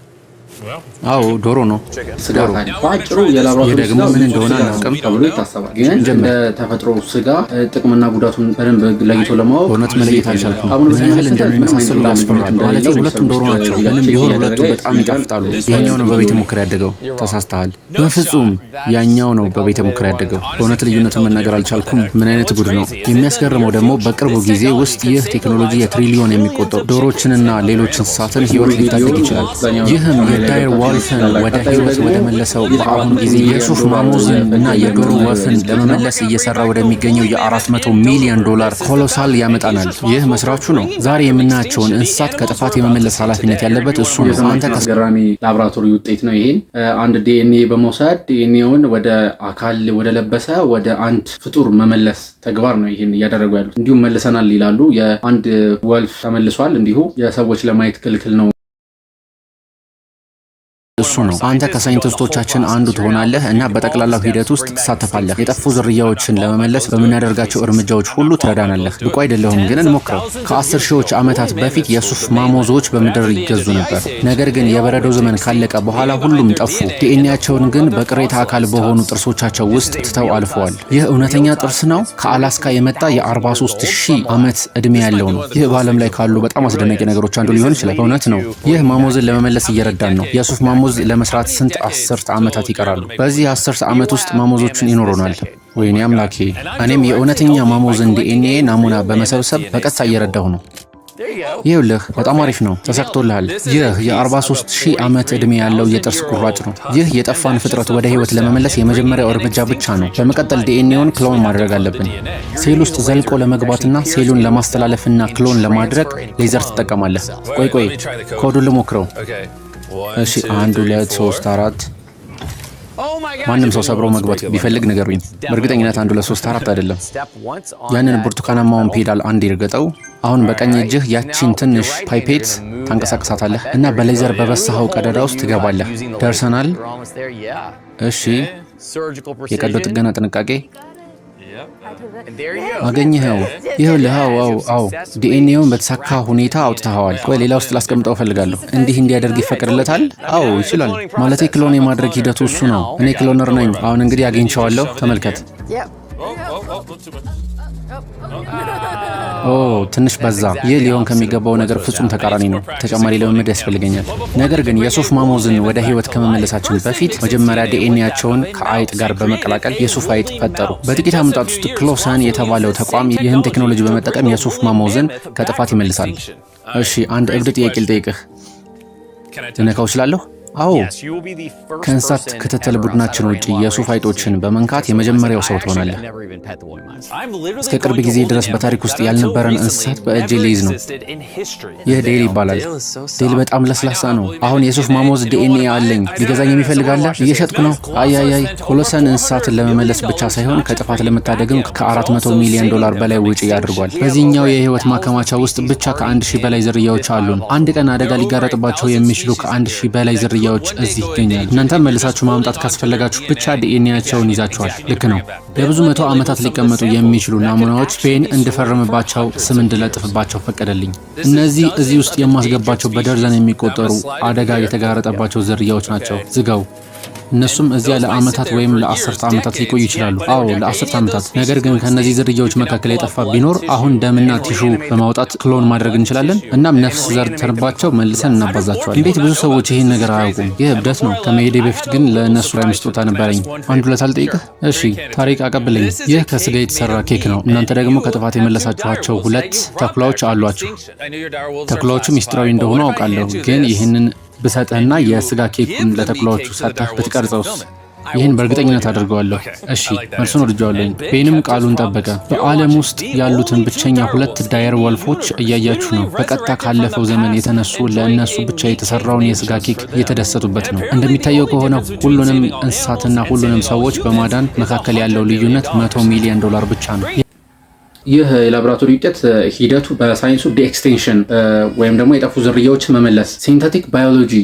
አዎ፣ ዶሮ ነው። ስጋት አለ። በአጭሩ የላቦራቶሪ ደግሞ ምን እንደሆነ አናውቅም ተብሎ ይታሰባል። ግን እንደ ተፈጥሮ ስጋ ጥቅምና ጉዳቱን በደንብ ለይቶ ለማወቅ በእውነት መለየት አልቻልኩም። ምን ያህል እንደሚመሳሰሉ ያስፈራል። ማለት ሁለቱም ዶሮ ናቸው። ምንም ቢሆን ሁለቱም በጣም ይጣፍጣሉ። ይሄኛው ነው በቤተ ሙከራ ያደገው። ተሳስተሃል። በፍጹም ያኛው ነው በቤተ ሙከራ ያደገው። በእውነት ልዩነቱን መናገር አልቻልኩም። ምን አይነት ጉድ ነው! የሚያስገርመው ደግሞ በቅርቡ ጊዜ ውስጥ ይህ ቴክኖሎጂ የትሪሊዮን የሚቆጠሩ ዶሮችንና ሌሎች እንስሳትን ሕይወት ሊታደግ ይችላል። ይህም የ Dire Wolf ን ወደ ህይወት ወደ መለሰው፣ በአሁኑ ጊዜ የሱፍ ማሞዝን እና የዶሮ ወፍን ለመመለስ እየሰራ ወደሚገኘው የ400 ሚሊዮን ዶላር ኮሎሳል ያመጣናል። ይህ መስራቹ ነው። ዛሬ የምናያቸውን እንስሳት ከጥፋት የመመለስ ኃላፊነት ያለበት እሱ ነው። አንተ አስገራሚ ላቦራቶሪ ውጤት ነው። ይሄን አንድ ዲኤንኤ በመውሰድ ዲኤንኤውን ወደ አካል ወደ ለበሰ ወደ አንድ ፍጡር መመለስ ተግባር ነው ይሄን እያደረጉ ያሉት። እንዲሁም መልሰናል ይላሉ። የአንድ wolf ተመልሷል። እንዲሁ የሰዎች ለማየት ክልክል ነው። እሱ ነው። አንተ ከሳይንቲስቶቻችን አንዱ ትሆናለህ እና በጠቅላላው ሂደት ውስጥ ትሳተፋለህ። የጠፉ ዝርያዎችን ለመመለስ በምናደርጋቸው እርምጃዎች ሁሉ ትረዳናለህ። ብቁ አይደለሁም፣ ግን እንሞክረው። ከ10 ሺዎች ዓመታት በፊት የሱፍ ማሞዞች በምድር ይገዙ ነበር። ነገር ግን የበረዶ ዘመን ካለቀ በኋላ ሁሉም ጠፉ። ዲኤንኤያቸውን ግን በቅሬታ አካል በሆኑ ጥርሶቻቸው ውስጥ ትተው አልፈዋል። ይህ እውነተኛ ጥርስ ነው። ከአላስካ የመጣ የ43 ሺህ ዓመት ዕድሜ ያለው ነው። ይህ በዓለም ላይ ካሉ በጣም አስደናቂ ነገሮች አንዱ ሊሆን ይችላል። እውነት ነው። ይህ ማሞዝን ለመመለስ እየረዳን ነው። የሱፍ ማሞዝ ለመስራት ስንት አስርት ዓመታት ይቀራሉ። በዚህ 10 ዓመት ውስጥ ማሞዞቹን ይኖሩናል። ወይኔ አምላኬ! እኔም የእውነተኛ ማሞዝን ዲኤንኤ ናሙና በመሰብሰብ በቀጥታ እየረዳሁ ነው። ይኸውልህ፣ በጣም አሪፍ ነው፣ ተሳክቶልሃል። ይህ የ43 ሺህ ዓመት ዕድሜ ያለው የጥርስ ቁራጭ ነው። ይህ የጠፋን ፍጥረት ወደ ህይወት ለመመለስ የመጀመሪያው እርምጃ ብቻ ነው። በመቀጠል ዲኤንኤውን clone ማድረግ አለብን። ሴል ውስጥ ዘልቆ ለመግባትና ሴሉን ለማስተላለፍና clone ለማድረግ ሌዘር ትጠቀማለህ። ቆይ ቆይ፣ ኮዱን ልሞክረው። እሺ፣ አንድ፣ ሁለት፣ ሶስት፣ አራት። ማንም ሰው ሰብሮ መግባት ቢፈልግ ንገሩኝ። በእርግጠኝነት አንድ፣ ሁለት፣ ሶስት፣ አራት አይደለም። ያንን ብርቱካናማውን ፔዳል አንድ ይርገጠው። አሁን በቀኝ እጅህ ያቺን ትንሽ pipette ታንቀሳቅሳታለህ እና በሌዘር በበሳኸው ቀዳዳ ውስጥ ትገባለህ። ደርሰናል። እሺ፣ የቀዶ ጥገና ጥንቃቄ። አገኘኸው። ይኸውልህ፣ አዎ፣ ዲኤንኤውን በተሳካ ሁኔታ አውጥተኸዋል። ቆይ፣ ሌላ ውስጥ ላስቀምጠው እፈልጋለሁ። እንዲህ እንዲያደርግ ይፈቅድለታል? አዎ፣ ይችላል። ማለቴ clone የማድረግ ሂደቱ እሱ ነው። እኔ cloner ነኝ። አሁን እንግዲህ አግኝቼዋለሁ። ተመልከት። ኦ፣ ትንሽ በዛ። ይህ ሊሆን ከሚገባው ነገር ፍጹም ተቃራኒ ነው። ተጨማሪ ልምምድ ያስፈልገኛል። ነገር ግን የሱፍ ማሞዝን ወደ ህይወት ከመመለሳችን በፊት መጀመሪያ ዲኤንኤያቸውን ከአይጥ ጋር በመቀላቀል የሱፍ አይጥ ፈጠሩ። በጥቂት ዓመታት ውስጥ ክሎሳን የተባለው ተቋም ይህን ቴክኖሎጂ በመጠቀም የሱፍ ማሞዝን ከጥፋት ይመልሳል። እሺ፣ አንድ እብድ ጥያቄ ልጠይቅህ። ልነካው እችላለሁ? አዎ። ከእንስሳት ክትትል ቡድናችን ውጭ የሱፍ አይጦችን በመንካት የመጀመሪያው ሰው ትሆናለህ። እስከ ቅርብ ጊዜ ድረስ በታሪክ ውስጥ ያልነበረን እንስሳት በእጄ ልይዝ ነው። ይህ ዴል ይባላል። ዴል በጣም ለስላሳ ነው። አሁን የሱፍ ማሞዝ ዲኤንኤ አለኝ። ሊገዛኝ የሚፈልግ አለ? እየሸጥኩ ነው። አይ አይ አይ። ኮሎሰን እንስሳትን ለመመለስ ብቻ ሳይሆን ከጥፋት ለመታደግም ከ400 ሚሊዮን ዶላር በላይ ወጪ አድርጓል። በዚህኛው የህይወት ማከማቻ ውስጥ ብቻ ከ1000 በላይ ዝርያዎች አሉን። አንድ ቀን አደጋ ሊጋረጥባቸው የሚችሉ ከ1000 በላይ ዝርያዎች እዚህ ይገኛሉ። እናንተም መልሳችሁ ማምጣት ካስፈለጋችሁ ብቻ ዲኤንኤያቸውን ይዛችኋል። ልክ ነው። ለብዙ መቶ ዓመታት ሊቀመጡ የሚችሉ ናሙናዎች ቤን እንድፈርምባቸው ስም እንድለጥፍባቸው ፈቀደልኝ። እነዚህ እዚህ ውስጥ የማስገባቸው በደርዘን የሚቆጠሩ አደጋ የተጋረጠባቸው ዝርያዎች ናቸው። ዝጋው። እነሱም እዚያ ለዓመታት ወይም ለአስርተ ዓመታት ሊቆዩ ይችላሉ። አዎ፣ ለ10 ዓመታት። ነገር ግን ከእነዚህ ዝርያዎች መካከል የጠፋ ቢኖር አሁን ደምና tissue በማውጣት clone ማድረግ እንችላለን። እናም ነፍስ ዘርተንባቸው መልሰን እናባዛቸዋለን። እንዴት ብዙ ሰዎች ይህን ነገር አያውቁም? ይህ እብደት ነው። ከመሄዴ በፊት ግን ለእነሱ ላይ ስጦታ ነበረኝ። አንድ ሁለት አልጠይቅህ? እሺ፣ ታሪክ አቀብለኝ። ይህ ከስጋ የተሰራ ኬክ ነው። እናንተ ደግሞ ከጥፋት የመለሳችኋቸው ሁለት ተኩላዎች አሏችሁ። ተኩላዎቹ ሚስጥራዊ እንደሆኑ አውቃለሁ፣ ግን ይህንን ብሰጥህና የስጋ ኬኩን ለተኩላዎቹ ሰጥተህ ብትቀርጸውስ? ይህን በእርግጠኝነት አድርገዋለሁ። እሺ፣ መልሱን ወድጀዋለኝ። ቤንም ቃሉን ጠበቀ። በዓለም ውስጥ ያሉትን ብቸኛ ሁለት dire wolf ኦች እያያችሁ ነው። በቀጥታ ካለፈው ዘመን የተነሱ ለእነሱ ብቻ የተሰራውን የስጋ ኬክ እየተደሰቱበት ነው። እንደሚታየው ከሆነ ሁሉንም እንስሳትና ሁሉንም ሰዎች በማዳን መካከል ያለው ልዩነት 100 ሚሊዮን ዶላር ብቻ ነው። ይህ የላቦራቶሪ ውጤት ሂደቱ በሳይንሱ de-extinction ወይም ደግሞ የጠፉ ዝርያዎችን መመለስ synthetic biology፣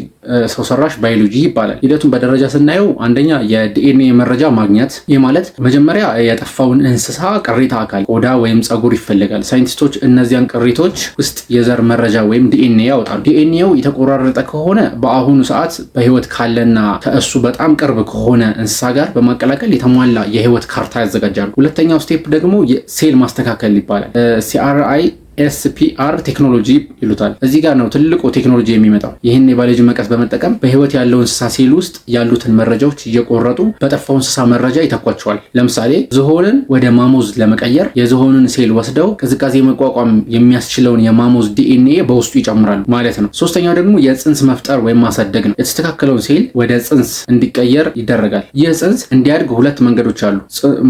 ሰው ሰራሽ ባዮሎጂ ይባላል። ሂደቱን በደረጃ ስናየው አንደኛ የዲኤንኤ መረጃ ማግኘት። ይህ ማለት መጀመሪያ የጠፋውን እንስሳ ቅሪተ አካል ቆዳ ወይም ፀጉር ይፈልጋል። ሳይንቲስቶች እነዚያን ቅሪቶች ውስጥ የዘር መረጃ ወይም ዲኤንኤ ያወጣሉ። ዲኤንኤው የተቆራረጠ ከሆነ በአሁኑ ሰዓት በህይወት ካለና ከእሱ በጣም ቅርብ ከሆነ እንስሳ ጋር በማቀላቀል የተሟላ የህይወት ካርታ ያዘጋጃሉ። ሁለተኛው step ደግሞ ሴል ማስተካከል ይባላል። CRI CRISPR ቴክኖሎጂ ይሉታል። እዚህ ጋር ነው ትልቁ ቴክኖሎጂ የሚመጣው። ይህን የባዮሎጂ መቀስ በመጠቀም በህይወት ያለው እንስሳ ሴል ውስጥ ያሉትን መረጃዎች እየቆረጡ በጠፋው እንስሳ መረጃ ይተኳቸዋል። ለምሳሌ ዝሆንን ወደ mammoth ለመቀየር የዝሆንን ሴል ወስደው ቅዝቃዜ መቋቋም የሚያስችለውን የ mammoth ዲኤንኤ በውስጡ ይጨምራሉ ማለት ነው። ሶስተኛው ደግሞ የፅንስ መፍጠር ወይም ማሳደግ ነው። የተስተካከለውን ሴል ወደ ፅንስ እንዲቀየር ይደረጋል። ይህ ፅንስ እንዲያድግ ሁለት መንገዶች አሉ።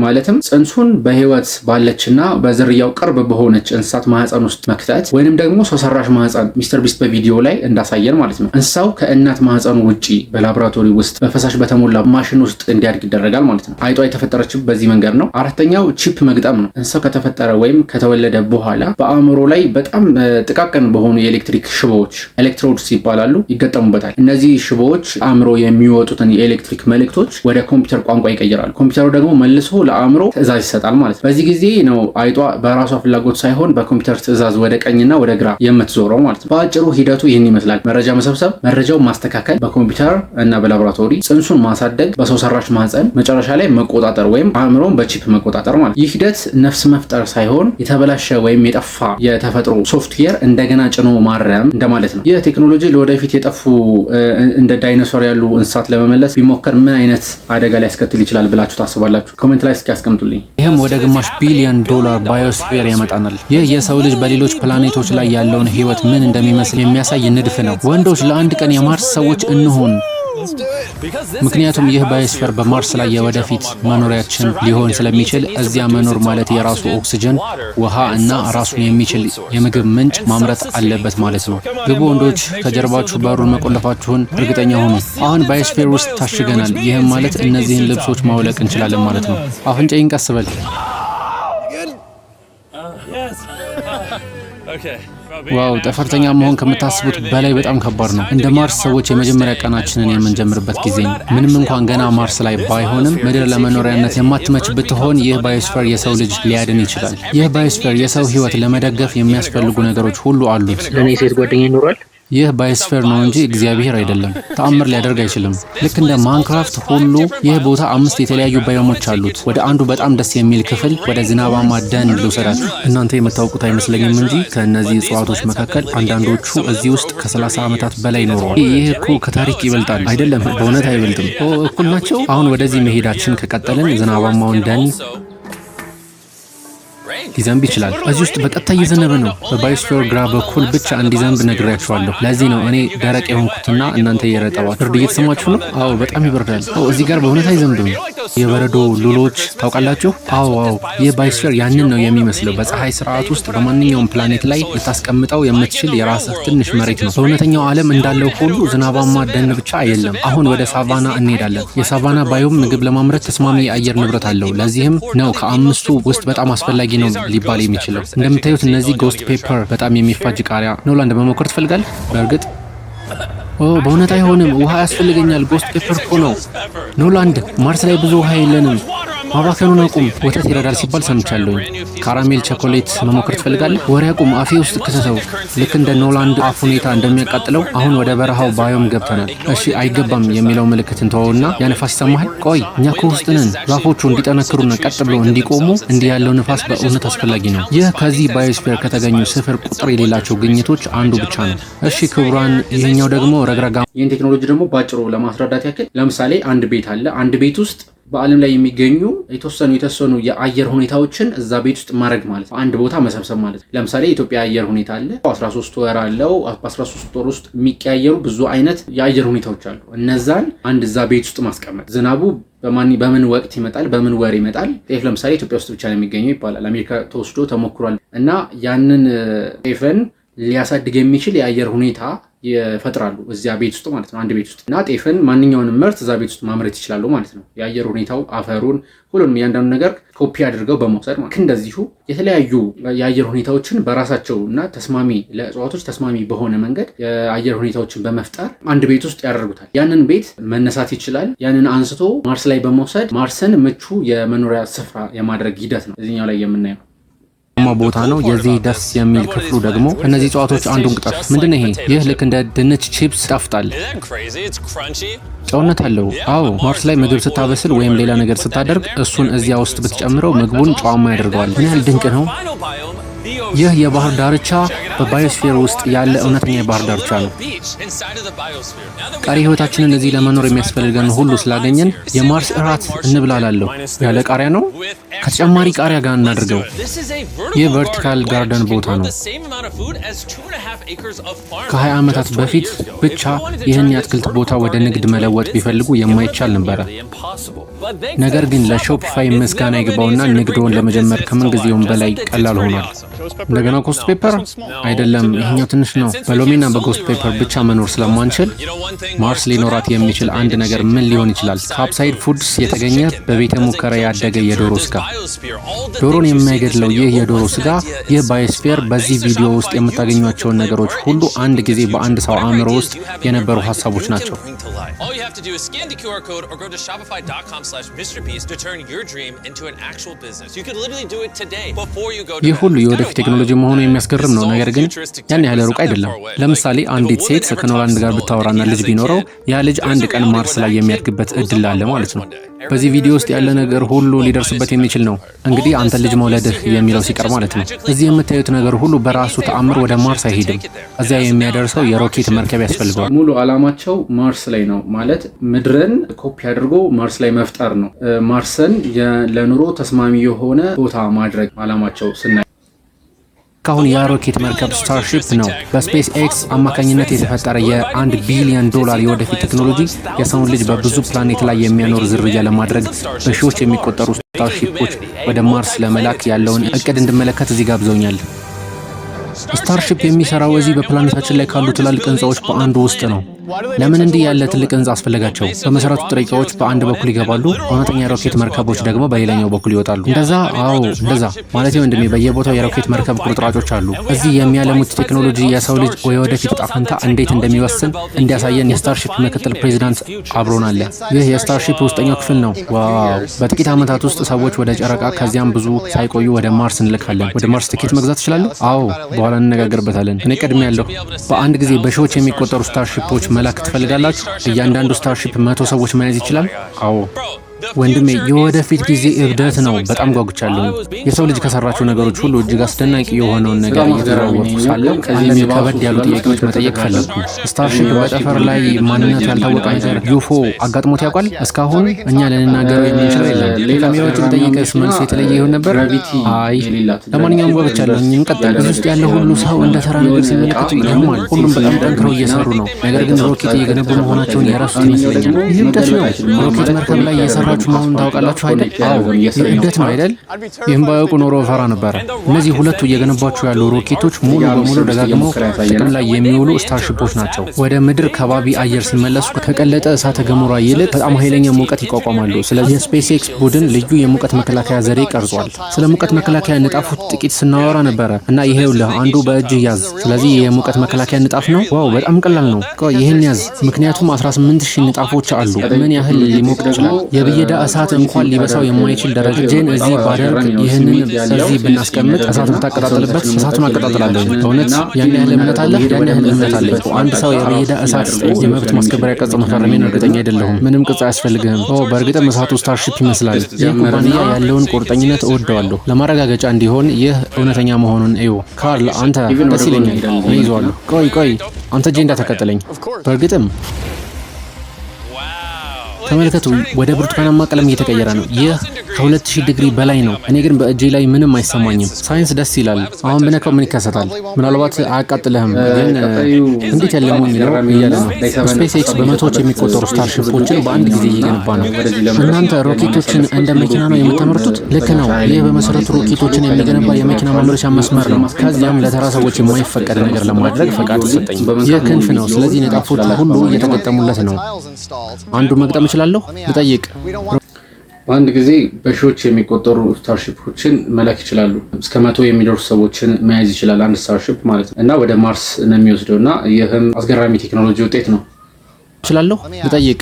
ማለትም ፅንሱን በህይወት ባለችና በዝርያው ቅርብ በሆነች እንስሳት ማህፀን ውስጥ መክተት ወይንም ደግሞ ሰው ሰራሽ ማህፀን፣ ሚስተር ቢስት በቪዲዮ ላይ እንዳሳየን ማለት ነው። እንስሳው ከእናት ማህፀኑ ውጪ በላቦራቶሪ ውስጥ በፈሳሽ በተሞላ ማሽን ውስጥ እንዲያድግ ይደረጋል ማለት ነው። አይጧ የተፈጠረችው በዚህ መንገድ ነው። አራተኛው chip መግጠም ነው። እንስሳው ከተፈጠረ ወይም ከተወለደ በኋላ በአእምሮ ላይ በጣም ጥቃቅን በሆኑ የኤሌክትሪክ ሽቦዎች፣ electrodes ይባላሉ፣ ይገጠሙበታል። እነዚህ ሽቦዎች አእምሮ የሚወጡትን የኤሌክትሪክ መልእክቶች ወደ ኮምፒውተር ቋንቋ ይቀይራሉ። ኮምፒውተሩ ደግሞ መልሶ ለአእምሮ ትዕዛዝ ይሰጣል ማለት ነው። በዚህ ጊዜ ነው አይጧ በራሷ ፍላጎት ሳይሆን በኮምፒውተር ትዕዛዝ ወደ ቀኝና ወደ ግራ የምትዞረው ማለት ነው። በአጭሩ ሂደቱ ይህን ይመስላል። መረጃ መሰብሰብ፣ መረጃው ማስተካከል በኮምፒውተር እና በላቦራቶሪ፣ ጽንሱን ማሳደግ በሰው ሰራሽ ማህፀን፣ መጨረሻ ላይ መቆጣጠር ወይም አእምሮን በ chip መቆጣጠር ማለት። ይህ ሂደት ነፍስ መፍጠር ሳይሆን የተበላሸ ወይም የጠፋ የተፈጥሮ ሶፍትዌር እንደገና ጭኖ ማረም እንደማለት ነው። ይህ ቴክኖሎጂ ለወደፊት የጠፉ እንደ ዳይኖሶር ያሉ እንስሳት ለመመለስ ቢሞከር ምን አይነት አደጋ ሊያስከትል ይችላል ብላችሁ ታስባላችሁ? Comment ላይ እስኪ ያስቀምጡልኝ። ይህም ወደ ግማሽ ቢሊዮን ዶላር biosphere ያመጣናል። ይህ የሰው ልጅ በሌሎች ፕላኔቶች ላይ ያለውን ህይወት ምን እንደሚመስል የሚያሳይ ንድፍ ነው። ወንዶች፣ ለአንድ ቀን የማርስ ሰዎች እንሁን። ምክንያቱም ይህ biosphere በማርስ ላይ የወደፊት መኖሪያችን ሊሆን ስለሚችል እዚያ መኖር ማለት የራሱ ኦክስጅን፣ ውሃ እና ራሱን የሚችል የምግብ ምንጭ ማምረት አለበት ማለት ነው። ግቡ ወንዶች፣ ከጀርባችሁ በሩን መቆለፋችሁን እርግጠኛ ሁኑ። አሁን biosphere ውስጥ ታሽገናል። ይህም ማለት እነዚህን ልብሶች ማውለቅ እንችላለን ማለት ነው። አፍንጫዬን ቀስ በል። Wow፣ ጠፈርተኛ መሆን ከምታስቡት በላይ በጣም ከባድ ነው። እንደ ማርስ ሰዎች የመጀመሪያ ቀናችንን የምንጀምርበት ጊዜ ነው። ምንም እንኳን ገና ማርስ ላይ ባይሆንም፣ ምድር ለመኖሪያነት የማትመች ብትሆን ይህ biosphere የሰው ልጅ ሊያድን ይችላል። ይህ biosphere የሰው ሕይወት ለመደገፍ የሚያስፈልጉ ነገሮች ሁሉ አሉት። ለእኔ ሴት ጓደኛ ይኖራል? ይህ biosphere ነው እንጂ እግዚአብሔር አይደለም። ተአምር ሊያደርግ አይችልም። ልክ እንደ Minecraft ሁሉ ይህ ቦታ አምስት የተለያዩ biome ኦች አሉት። ወደ አንዱ በጣም ደስ የሚል ክፍል፣ ወደ ዝናባማ ደን ልውሰዳችሁ። እናንተ የምታውቁት አይመስለኝም እንጂ ከእነዚህ እጽዋቶች መካከል አንዳንዶቹ እዚህ ውስጥ ከ30 ዓመታት በላይ ኖረዋል። ይህ እኮ ከታሪክ ይበልጣል። አይደለም፣ በእውነት አይበልጥም። ኦ፣ እኩል ናቸው። አሁን ወደዚህ መሄዳችን ከቀጠልን ዝናባማውን ደን ሊዘንብ ይችላል። እዚህ ውስጥ በቀጥታ እየዘነበ ነው። በ biosphere ግራ በኩል ብቻ እንዲዘንብ ነግሬያችኋለሁ። ለዚህ ነው እኔ ደረቅ የሆንኩትና እናንተ የረጠባችሁ። ብርድ እየተሰማችሁ ነው? አዎ፣ በጣም ይበርዳል። ኦ፣ እዚህ ጋር በእውነት አይዘንብም። የበረዶ ሉሎች ታውቃላችሁ? አዎ። ይህ biosphere ያንን ነው የሚመስለው። በፀሐይ ስርዓት ውስጥ በማንኛውም ፕላኔት ላይ ልታስቀምጠው የምትችል የራስህ ትንሽ መሬት ነው። በእውነተኛው ዓለም እንዳለው ሁሉ ዝናባማ ደን ብቻ አይደለም። አሁን ወደ ሳቫና እንሄዳለን። የሳቫና biome ምግብ ለማምረት ተስማሚ የአየር ንብረት አለው። ለዚህም ነው ከአምስቱ ውስጥ በጣም አስፈላጊ ነው ሊባል የሚችለው። እንደምታዩት እነዚህ ghost pepper፣ በጣም የሚፋጅ ቃሪያ። ኖላንድ፣ መሞከር ትፈልጋለህ? በእርግጥ ኦ፣ በእውነት አይሆንም። ውሃ ያስፈልገኛል። Ghost pepper እኮ ነው። ኖላንድ፣ ማርስ ላይ ብዙ ውሃ የለንም። ማባከኑን አቁም። ወተት ይረዳል ሲባል ሰምቻለሁኝ። Caramel ቸኮሌት መሞከር ትፈልጋለህ? ወሬ አቁም። አፌ ውስጥ ክተተው። ልክ እንደ ኖላንድ አፍ ሁኔታ እንደሚያቃጥለው። አሁን ወደ በረሃው biome ገብተናል። እሺ፣ አይገባም የሚለው ምልክት እንተወውና ያ ንፋስ ይሰማሃል? ቆይ፣ እኛ እኮ ውስጥ ነን። ዛፎቹ እንዲጠነክሩና ቀጥ ብለው እንዲቆሙ እንዲህ ያለው ንፋስ በእውነት አስፈላጊ ነው። ይህ ከዚህ biosphere ከተገኙ ስፍር ቁጥር የሌላቸው ግኝቶች አንዱ ብቻ ነው። እሺ ክቡራን፣ ይህኛው ደግሞ ረግረጋ ይህን ቴክኖሎጂ ደግሞ በአጭሩ ለማስረዳት ያክል ለምሳሌ አንድ ቤት አለ። አንድ ቤት ውስጥ በዓለም ላይ የሚገኙ የተወሰኑ የተወሰኑ የአየር ሁኔታዎችን እዛ ቤት ውስጥ ማድረግ ማለት ነው። አንድ ቦታ መሰብሰብ ማለት ነው። ለምሳሌ የኢትዮጵያ የአየር ሁኔታ አለ። 13 ወር አለው። በ13 ወር ውስጥ የሚቀያየሩ ብዙ አይነት የአየር ሁኔታዎች አሉ። እነዛን አንድ እዛ ቤት ውስጥ ማስቀመጥ፣ ዝናቡ በምን ወቅት ይመጣል፣ በምን ወር ይመጣል። ጤፍ ለምሳሌ ኢትዮጵያ ውስጥ ብቻ ነው የሚገኘው ይባላል። አሜሪካ ተወስዶ ተሞክሯል እና ያንን ጤፍን ሊያሳድግ የሚችል የአየር ሁኔታ ይፈጥራሉ እዚያ ቤት ውስጥ ማለት ነው። አንድ ቤት ውስጥ እና ጤፍን፣ ማንኛውንም ምርት እዛ ቤት ውስጥ ማምረት ይችላሉ ማለት ነው። የአየር ሁኔታው፣ አፈሩን፣ ሁሉንም እያንዳንዱ ነገር ኮፒ አድርገው በመውሰድ ማለት። እንደዚሁ የተለያዩ የአየር ሁኔታዎችን በራሳቸው እና ተስማሚ፣ ለእጽዋቶች ተስማሚ በሆነ መንገድ የአየር ሁኔታዎችን በመፍጠር አንድ ቤት ውስጥ ያደርጉታል። ያንን ቤት መነሳት ይችላል። ያንን አንስቶ ማርስ ላይ በመውሰድ ማርስን ምቹ የመኖሪያ ስፍራ የማድረግ ሂደት ነው እዚኛው ላይ የምናየው። ቦታ ነው። የዚህ ደስ የሚል ክፍሉ ደግሞ እነዚህ እጽዋቶች አንዱን ቅጠፍ። ምንድን ነው ይሄ? ይህ ልክ እንደ ድንች ቺፕስ ይጣፍጣል። ጨውነት አለው። አዎ፣ ማርስ ላይ ምግብ ስታበስል ወይም ሌላ ነገር ስታደርግ እሱን እዚያ ውስጥ ብትጨምረው ምግቡን ጨዋማ ያደርገዋል። ምን ያህል ድንቅ ነው! ይህ የባህር ዳርቻ በ biosphere ውስጥ ያለ እውነተኛ የባህር ዳርቻ ነው። ቀሪ ህይወታችንን እዚህ ለመኖር የሚያስፈልገን ሁሉ ስላገኘን የማርስ እራት እንብላ እላለሁ። ያለ ቃሪያ ነው? ከተጨማሪ ቃሪያ ጋር እናድርገው። ይህ vertical garden ቦታ ነው። ከ20 ዓመታት በፊት ብቻ ይህን የአትክልት ቦታ ወደ ንግድ መለወጥ ቢፈልጉ የማይቻል ነበረ። ነገር ግን ለ Shopify ምስጋና ይግባውና ንግድዎን ለመጀመር ከምንጊዜውም በላይ ቀላል ሆኗል። እንደገና ghost pepper? አይደለም፣ ይሄኛው ትንሽ ነው። በሎሚና በ ghost pepper ብቻ መኖር ስለማንችል ማርስ ሊኖራት የሚችል አንድ ነገር ምን ሊሆን ይችላል? ከ Upside Foods የተገኘ በቤተ ሙከራ ያደገ የዶሮ ስጋ። ዶሮን የማይገድለው ይህ የዶሮ ስጋ፣ ይህ biosphere፣ በዚህ ቪዲዮ ውስጥ የምታገኟቸውን ነገሮች ሁሉ አንድ ጊዜ በአንድ ሰው አእምሮ ውስጥ የነበሩ ሀሳቦች ናቸው። All you have to do is scan the QR code or go to shopify.com/MrBeast to turn your dream into an actual business. You could literally do it today before you go to ይህ bed. ሁሉ የወደፊት ቴክኖሎጂ መሆኑ የሚያስገርም ነው። ነገር ግን ያን ያህል ሩቅ አይደለም። ለምሳሌ አንዲት ሴት ከኖላንድ ጋር ብታወራና ልጅ ቢኖረው ያ ልጅ አንድ ቀን ማርስ ላይ የሚያድግበት እድል አለ ማለት ነው። በዚህ ቪዲዮ ውስጥ ያለ ነገር ሁሉ ሊደርስበት የሚችል ነው። እንግዲህ አንተ ልጅ መውለድህ የሚለው ሲቀር ማለት ነው። እዚህ የምታዩት ነገር ሁሉ በራሱ ተአምር ወደ ማርስ አይሄድም። እዚያ የሚያደርሰው የሮኬት መርከብ ያስፈልገዋል። ሙሉ ዓላማቸው ማርስ ላይ ነው፣ ማለት ምድርን ኮፒ አድርጎ ማርስ ላይ መፍጠር ነው። ማርስን ለኑሮ ተስማሚ የሆነ ቦታ ማድረግ ዓላማቸው ስናይ እስካሁን ያ ሮኬት መርከብ Starship ነው። በ SpaceX አማካኝነት የተፈጠረ የ1 ቢሊዮን ዶላር የወደፊት ቴክኖሎጂ የሰውን ልጅ በብዙ ፕላኔት ላይ የሚያኖር ዝርያ ለማድረግ በሺዎች የሚቆጠሩ Starship ኦች ወደ ማርስ ለመላክ ያለውን እቅድ እንድመለከት እዚህ ጋብዘውኛል። Starship የሚሰራው እዚህ በፕላኔታችን ላይ ካሉ ትላልቅ ህንፃዎች በአንዱ ውስጥ ነው። ለምን እንዲህ ያለ ትልቅ ህንፃ አስፈለጋቸው? በመሰረቱ ጥሬ ዕቃዎች በአንድ በኩል ይገባሉ፣ እውነተኛ የሮኬት መርከቦች ደግሞ በሌላኛው በኩል ይወጣሉ። እንደዛ? አዎ፣ እንደዛ ማለት ወንድሜ፣ በየቦታው የሮኬት መርከብ ቁርጥራጮች አሉ። እዚህ የሚያለሙት ቴክኖሎጂ የሰው ልጅ የወደፊት ዕጣ ፈንታ እንዴት እንደሚወስን እንዲያሳየን የ Starship ምክትል ፕሬዚዳንት አብሮን አለ። ይህ የ Starship ውስጠኛው ክፍል ነው። Wow! በጥቂት ዓመታት ውስጥ ሰዎች ወደ ጨረቃ ከዚያም ብዙ ሳይቆዩ ወደ ማርስ እንልካለን። ወደ ማርስ ትኬት መግዛት ትችላለሁ? አዎ፣ በኋላ እንነጋገርበታለን። እኔ ቀድሜያለሁ። በአንድ ጊዜ በሺዎች የሚቆጠሩ Starship ኦች መላክ ትፈልጋላችሁ? እያንዳንዱ Starship 100 ሰዎች መያዝ ይችላል? አዎ ወንድሜ፣ የወደፊት ጊዜ እብደት ነው። በጣም ጓጉቻለሁ። የሰው ልጅ ከሰራቸው ነገሮች ሁሉ እጅግ አስደናቂ የሆነውን ነገር እየተዘዋወርኩ ሳለ አንዳንድ ከበድ ያሉ ጥያቄዎች መጠየቅ ፈለግኩ። Starship በጠፈር ላይ ማንነቱ ያልታወቀ ነገር UFO አጋጥሞት ያውቃል? እስካሁን እኛ ልንናገረው የምንችለው የለም። ከካሜራዎቹ ብጠይቅስ መልሱ የተለየ ይሆን ነበር? አይ፣ ለማንኛውም ጓጉቻለሁ። እንቀጥል። እዚህ ውስጥ ያለ ሁሉ ሰው እንደ ተራ ነገር ሲመለከቱ ይገርማል። ሁሉም በጣም ጠንክረው እየሰሩ ነው። ነገር ግን ሮኬት እየገነቡ መሆናቸውን የረሱት ይመስለኛል። ይህ እብደት ነው። ሮኬት መርከብ ላይ እየሰራችሁ መሆኑን ታውቃላችሁ አይደል? አዎ፣ ይህ እብደት ነው አይደል? ይህም ባያውቁ ኖሮ እፈራ ነበረ። እነዚህ ሁለቱ እየገነቧቸው ያሉ ሮኬቶች ሙሉ በሙሉ ደጋግመው ጥቅም ላይ የሚውሉ Starship ኦች ናቸው። ወደ ምድር ከባቢ አየር ሲመለሱ ከቀለጠ እሳተ ገሞራ ይልቅ በጣም ኃይለኛ ሙቀት ይቋቋማሉ። ስለዚህ የ SpaceX ቡድን ልዩ የሙቀት መከላከያ ዘዴ ቀርጿል። ስለ ሙቀት መከላከያ ንጣፎች ጥቂት ስናወራ ነበረ እና ይሄውልህ አንዱ በእጅህ ያዝ። ስለዚህ የሙቀት መከላከያ ንጣፍ ነው። Wow፣ በጣም ቀላል ነው። ቆይ፣ ይህን ያዝ፣ ምክንያቱም 18,000 ንጣፎች አሉ። ምን ያህል ሊሞቅ ይችላል? የብየዳ እሳት እንኳን ሊበሳው የማይችል ደረጃ። እጄን እዚህ ባደርግ፣ ይህንን እዚህ ብናስቀምጥ፣ እሳት ብታቀጣጥልበት እሳቱን አቀጣጥላለሁ። በእውነት ያን ያህል እምነት አለ? ያን ያህል እምነት አለኝ። አንድ ሰው የብየዳ እሳት የመብት ማስከበሪያ ቅጽ መፈረሜን እርግጠኛ አይደለሁም። ምንም ቅጽ አያስፈልግህም። ኦ፣ በእርግጥም እሳቱ Starship ይመስላል። ይህ ኩባንያ ያለውን ቁርጠኝነት እወደዋለሁ። ለማረጋገጫ እንዲሆን ይህ እውነተኛ መሆኑን እዩ። ካርል፣ አንተ ደስ ይለኛል። እኔ ይዘዋለሁ። ቆይ ቆይ፣ አንተ እጄ እንዳታቃጥለኝ። በእርግጥም ተመልከቱ፣ ወደ ብርቱካናማ ቀለም እየተቀየረ ነው። ይህ ከ2000 ዲግሪ በላይ ነው። እኔ ግን በእጄ ላይ ምንም አይሰማኝም። ሳይንስ ደስ ይላል። አሁን ብነካው ምን ይከሰታል? ምናልባት አያቃጥልህም፣ ግን እንዴት ያለ ሞኝ ነው እያለ ነው። SpaceX በመቶዎች የሚቆጠሩ Starship ኦችን በአንድ ጊዜ እየገነባ ነው። እናንተ ሮኬቶችን እንደ መኪና ነው የምታመርቱት? ልክ ነው። ይህ በመሰረቱ ሮኬቶችን የሚገነባ የመኪና ማምረቻ መስመር ነው። ከዚያም ለተራ ሰዎች የማይፈቀድ ነገር ለማድረግ ፈቃድ ተሰጠኝ። ይህ ክንፍ ነው። ስለዚህ ንጣፎቹ ሁሉ እየተገጠሙለት ነው። አንዱ መግጠም እችላለሁ? ልጠይቅ። በአንድ ጊዜ በሺዎች የሚቆጠሩ Starship ኦችን መላክ ይችላሉ። እስከ 100 የሚደርሱ ሰዎችን መያዝ ይችላል አንድ Starship ማለት ነው እና ወደ ማርስ ነው የሚወስደው እና ይህም አስገራሚ ቴክኖሎጂ ውጤት ነው። እችላለሁ? ልጠይቅ።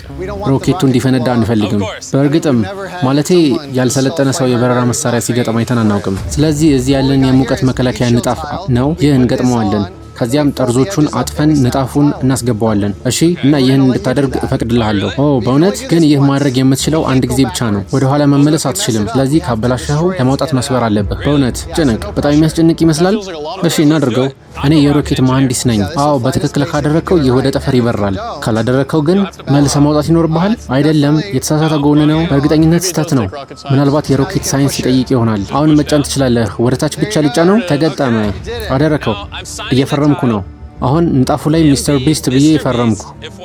ሮኬቱ እንዲፈነዳ አንፈልግም። በእርግጥም ማለቴ ያልሰለጠነ ሰው የበረራ መሳሪያ ሲገጥም አይተን አናውቅም። ስለዚህ እዚህ ያለን የሙቀት መከላከያ ንጣፍ ነው። ይህ እንገጥመዋለን። ከዚያም ጠርዞቹን አጥፈን ንጣፉን እናስገባዋለን። እሺ፣ እና ይህን እንድታደርግ እፈቅድልሃለሁ። ኦ በእውነት? ግን ይህ ማድረግ የምትችለው አንድ ጊዜ ብቻ ነው። ወደኋላ መመለስ አትችልም። ስለዚህ ካበላሸኸው ለማውጣት መስበር አለብህ። በእውነት ጭንቅ፣ በጣም የሚያስጨንቅ ይመስላል። እሺ፣ እናድርገው። እኔ የሮኬት መሐንዲስ ነኝ። አዎ፣ በትክክል ካደረግከው ይህ ወደ ጠፈር ይበራል። ካላደረግከው ግን መልሰህ ማውጣት ይኖርብሃል። አይደለም፣ የተሳሳተ ጎን ነው። በእርግጠኝነት ስህተት ነው። ምናልባት የሮኬት ሳይንስ ይጠይቅ ይሆናል። አሁን መጫን ትችላለህ። ወደ ታች ብቻ ልጫነው። ተገጠመ። አደረከው። እየፈረምኩ ነው። አሁን ንጣፉ ላይ ሚስተር ቢስት ብዬ ፈረምኩ።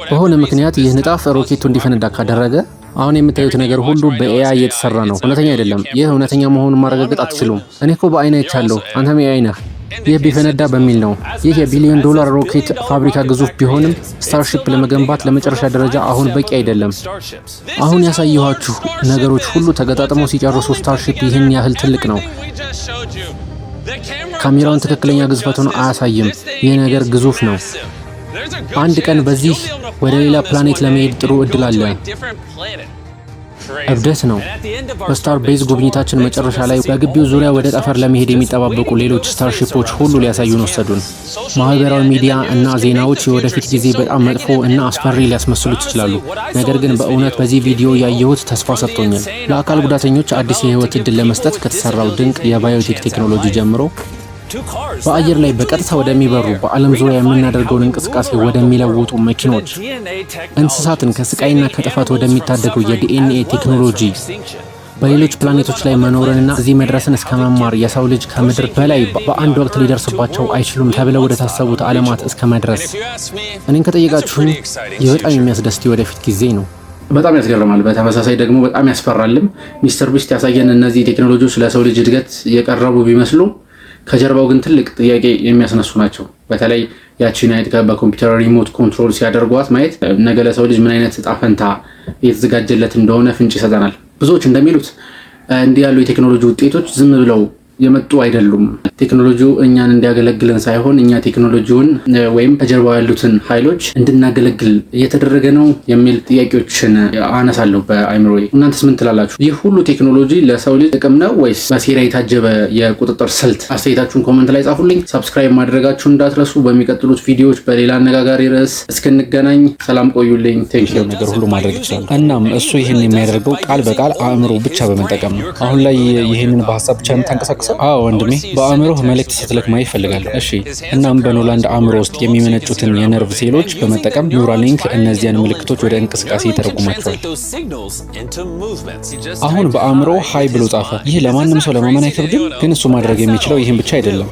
በሆነ ምክንያት ይህ ንጣፍ ሮኬቱ እንዲፈነዳ ካደረገ አሁን የምታዩት ነገር ሁሉ በ AI የተሰራ ነው፣ እውነተኛ አይደለም። ይህ እውነተኛ መሆኑን ማረጋገጥ አትችሉም። እኔ እኮ በአይን አይቻለሁ፣ አንተም AI ነህ። ይህ ቢፈነዳ በሚል ነው። ይህ የቢሊዮን ዶላር ሮኬት ፋብሪካ ግዙፍ ቢሆንም Starship ለመገንባት ለመጨረሻ ደረጃ አሁን በቂ አይደለም። አሁን ያሳየኋችሁ ነገሮች ሁሉ ተገጣጥመው ሲጨርሱ Starship ይህን ያህል ትልቅ ነው። ካሜራውን ትክክለኛ ግዝፈቱን አያሳይም። ይህ ነገር ግዙፍ ነው። አንድ ቀን በዚህ ወደ ሌላ ፕላኔት ለመሄድ ጥሩ እድል አለ። እብደት ነው። በ Starbase ጉብኝታችን መጨረሻ ላይ በግቢው ዙሪያ ወደ ጠፈር ለመሄድ የሚጠባበቁ ሌሎች Starship ኦች ሁሉ ሊያሳዩን ወሰዱን። ማህበራዊ ሚዲያ እና ዜናዎች የወደፊት ጊዜ በጣም መጥፎ እና አስፈሪ ሊያስመስሉት ይችላሉ። ነገር ግን በእውነት በዚህ ቪዲዮ ያየሁት ተስፋ ሰጥቶኛል። ለአካል ጉዳተኞች አዲስ የህይወት እድል ለመስጠት ከተሰራው ድንቅ የ biotech ቴክኖሎጂ ጀምሮ በአየር ላይ በቀጥታ ወደሚበሩ፣ በዓለም ዙሪያ የምናደርገውን እንቅስቃሴ ወደሚለውጡ መኪኖች፣ እንስሳትን ከስቃይና ከጥፋት ወደሚታደገው የዲኤንኤ ቴክኖሎጂ፣ በሌሎች ፕላኔቶች ላይ መኖርንና እዚህ መድረስን እስከ መማር፣ የሰው ልጅ ከምድር በላይ በአንድ ወቅት ሊደርስባቸው አይችሉም ተብለው ወደ ታሰቡት ዓለማት እስከ መድረስ፣ እኔን ከጠየቃችሁኝ ይህ በጣም የሚያስደስት የወደፊት ጊዜ ነው። በጣም ያስገርማል። በተመሳሳይ ደግሞ በጣም ያስፈራልም። ሚስተር ቢስት ያሳየን እነዚህ ቴክኖሎጂዎች ለሰው ልጅ እድገት የቀረቡ ቢመስሉ ከጀርባው ግን ትልቅ ጥያቄ የሚያስነሱ ናቸው። በተለይ ያቺን አይጥ በኮምፒውተር remote control ሲያደርጓት ማየት ነገ ለሰው ልጅ ምን አይነት እጣ ፈንታ እየተዘጋጀለት እንደሆነ ፍንጭ ይሰጠናል። ብዙዎች እንደሚሉት እንዲህ ያሉ የቴክኖሎጂ ውጤቶች ዝም ብለው የመጡ አይደሉም። ቴክኖሎጂው እኛን እንዲያገለግለን ሳይሆን እኛ ቴክኖሎጂውን ወይም ከጀርባው ያሉትን ኃይሎች እንድናገለግል እየተደረገ ነው የሚል ጥያቄዎችን አነሳለሁ በአይምሮዬ። እናንተስ ምን ትላላችሁ? ይህ ሁሉ ቴክኖሎጂ ለሰው ልጅ ጥቅም ነው ወይስ በሴራ የታጀበ የቁጥጥር ስልት? አስተያየታችሁን comment ላይ ጻፉልኝ። Subscribe ማድረጋችሁን እንዳትረሱ። በሚቀጥሉት ቪዲዮዎች በሌላ አነጋጋሪ ርዕስ እስክንገናኝ ሰላም ቆዩልኝ። Thank you። ነገር ሁሉ ማድረግ ይችላል። እናም እሱ ይህን የሚያደርገው ቃል በቃል አእምሮ ብቻ በመጠቀም ነው። አሁን ላይ ይህንን በሀሳብ ብቻ የምታንቀሳቅሰው? አዎ ወንድሜ፣ በአእምሮህ መልእክት ስትልክ ማየት እፈልጋለሁ። እሺ። እናም በኖላንድ አእምሮ ውስጥ የሚመነጩትን የነርቭ ሴሎች በመጠቀም ኒውራሊንክ እነዚያን ምልክቶች ወደ እንቅስቃሴ ይተረጉማቸዋል። አሁን በአእምሮ "Hi" ብሎ ጻፈ። ይህ ለማንም ሰው ለማመን አይከብድም፣ ግን እሱ ማድረግ የሚችለው ይህን ብቻ አይደለም።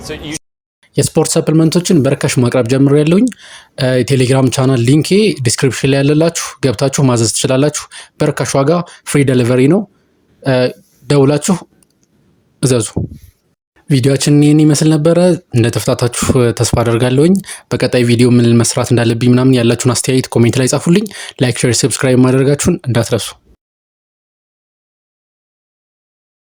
የስፖርት supplement ኦችን በርካሽ ማቅረብ ጀምሬያለሁኝ። የቴሌግራም channel link ኤ description ላይ ያለላችሁ ገብታችሁ ማዘዝ ትችላላችሁ። በርካሽ ዋጋ፣ free delivery ነው። ደውላችሁ እዘዙ። ቪዲዮአችን ይህን ይመስል ነበረ። እንደተፍታታችሁ ተስፋ አደርጋለሁኝ። በቀጣይ ቪዲዮ ምን መስራት እንዳለብኝ ምናምን ያላችሁን አስተያየት comment ላይ ጻፉልኝ። Like፣ share፣ subscribe ማድረጋችሁን እንዳትረሱ።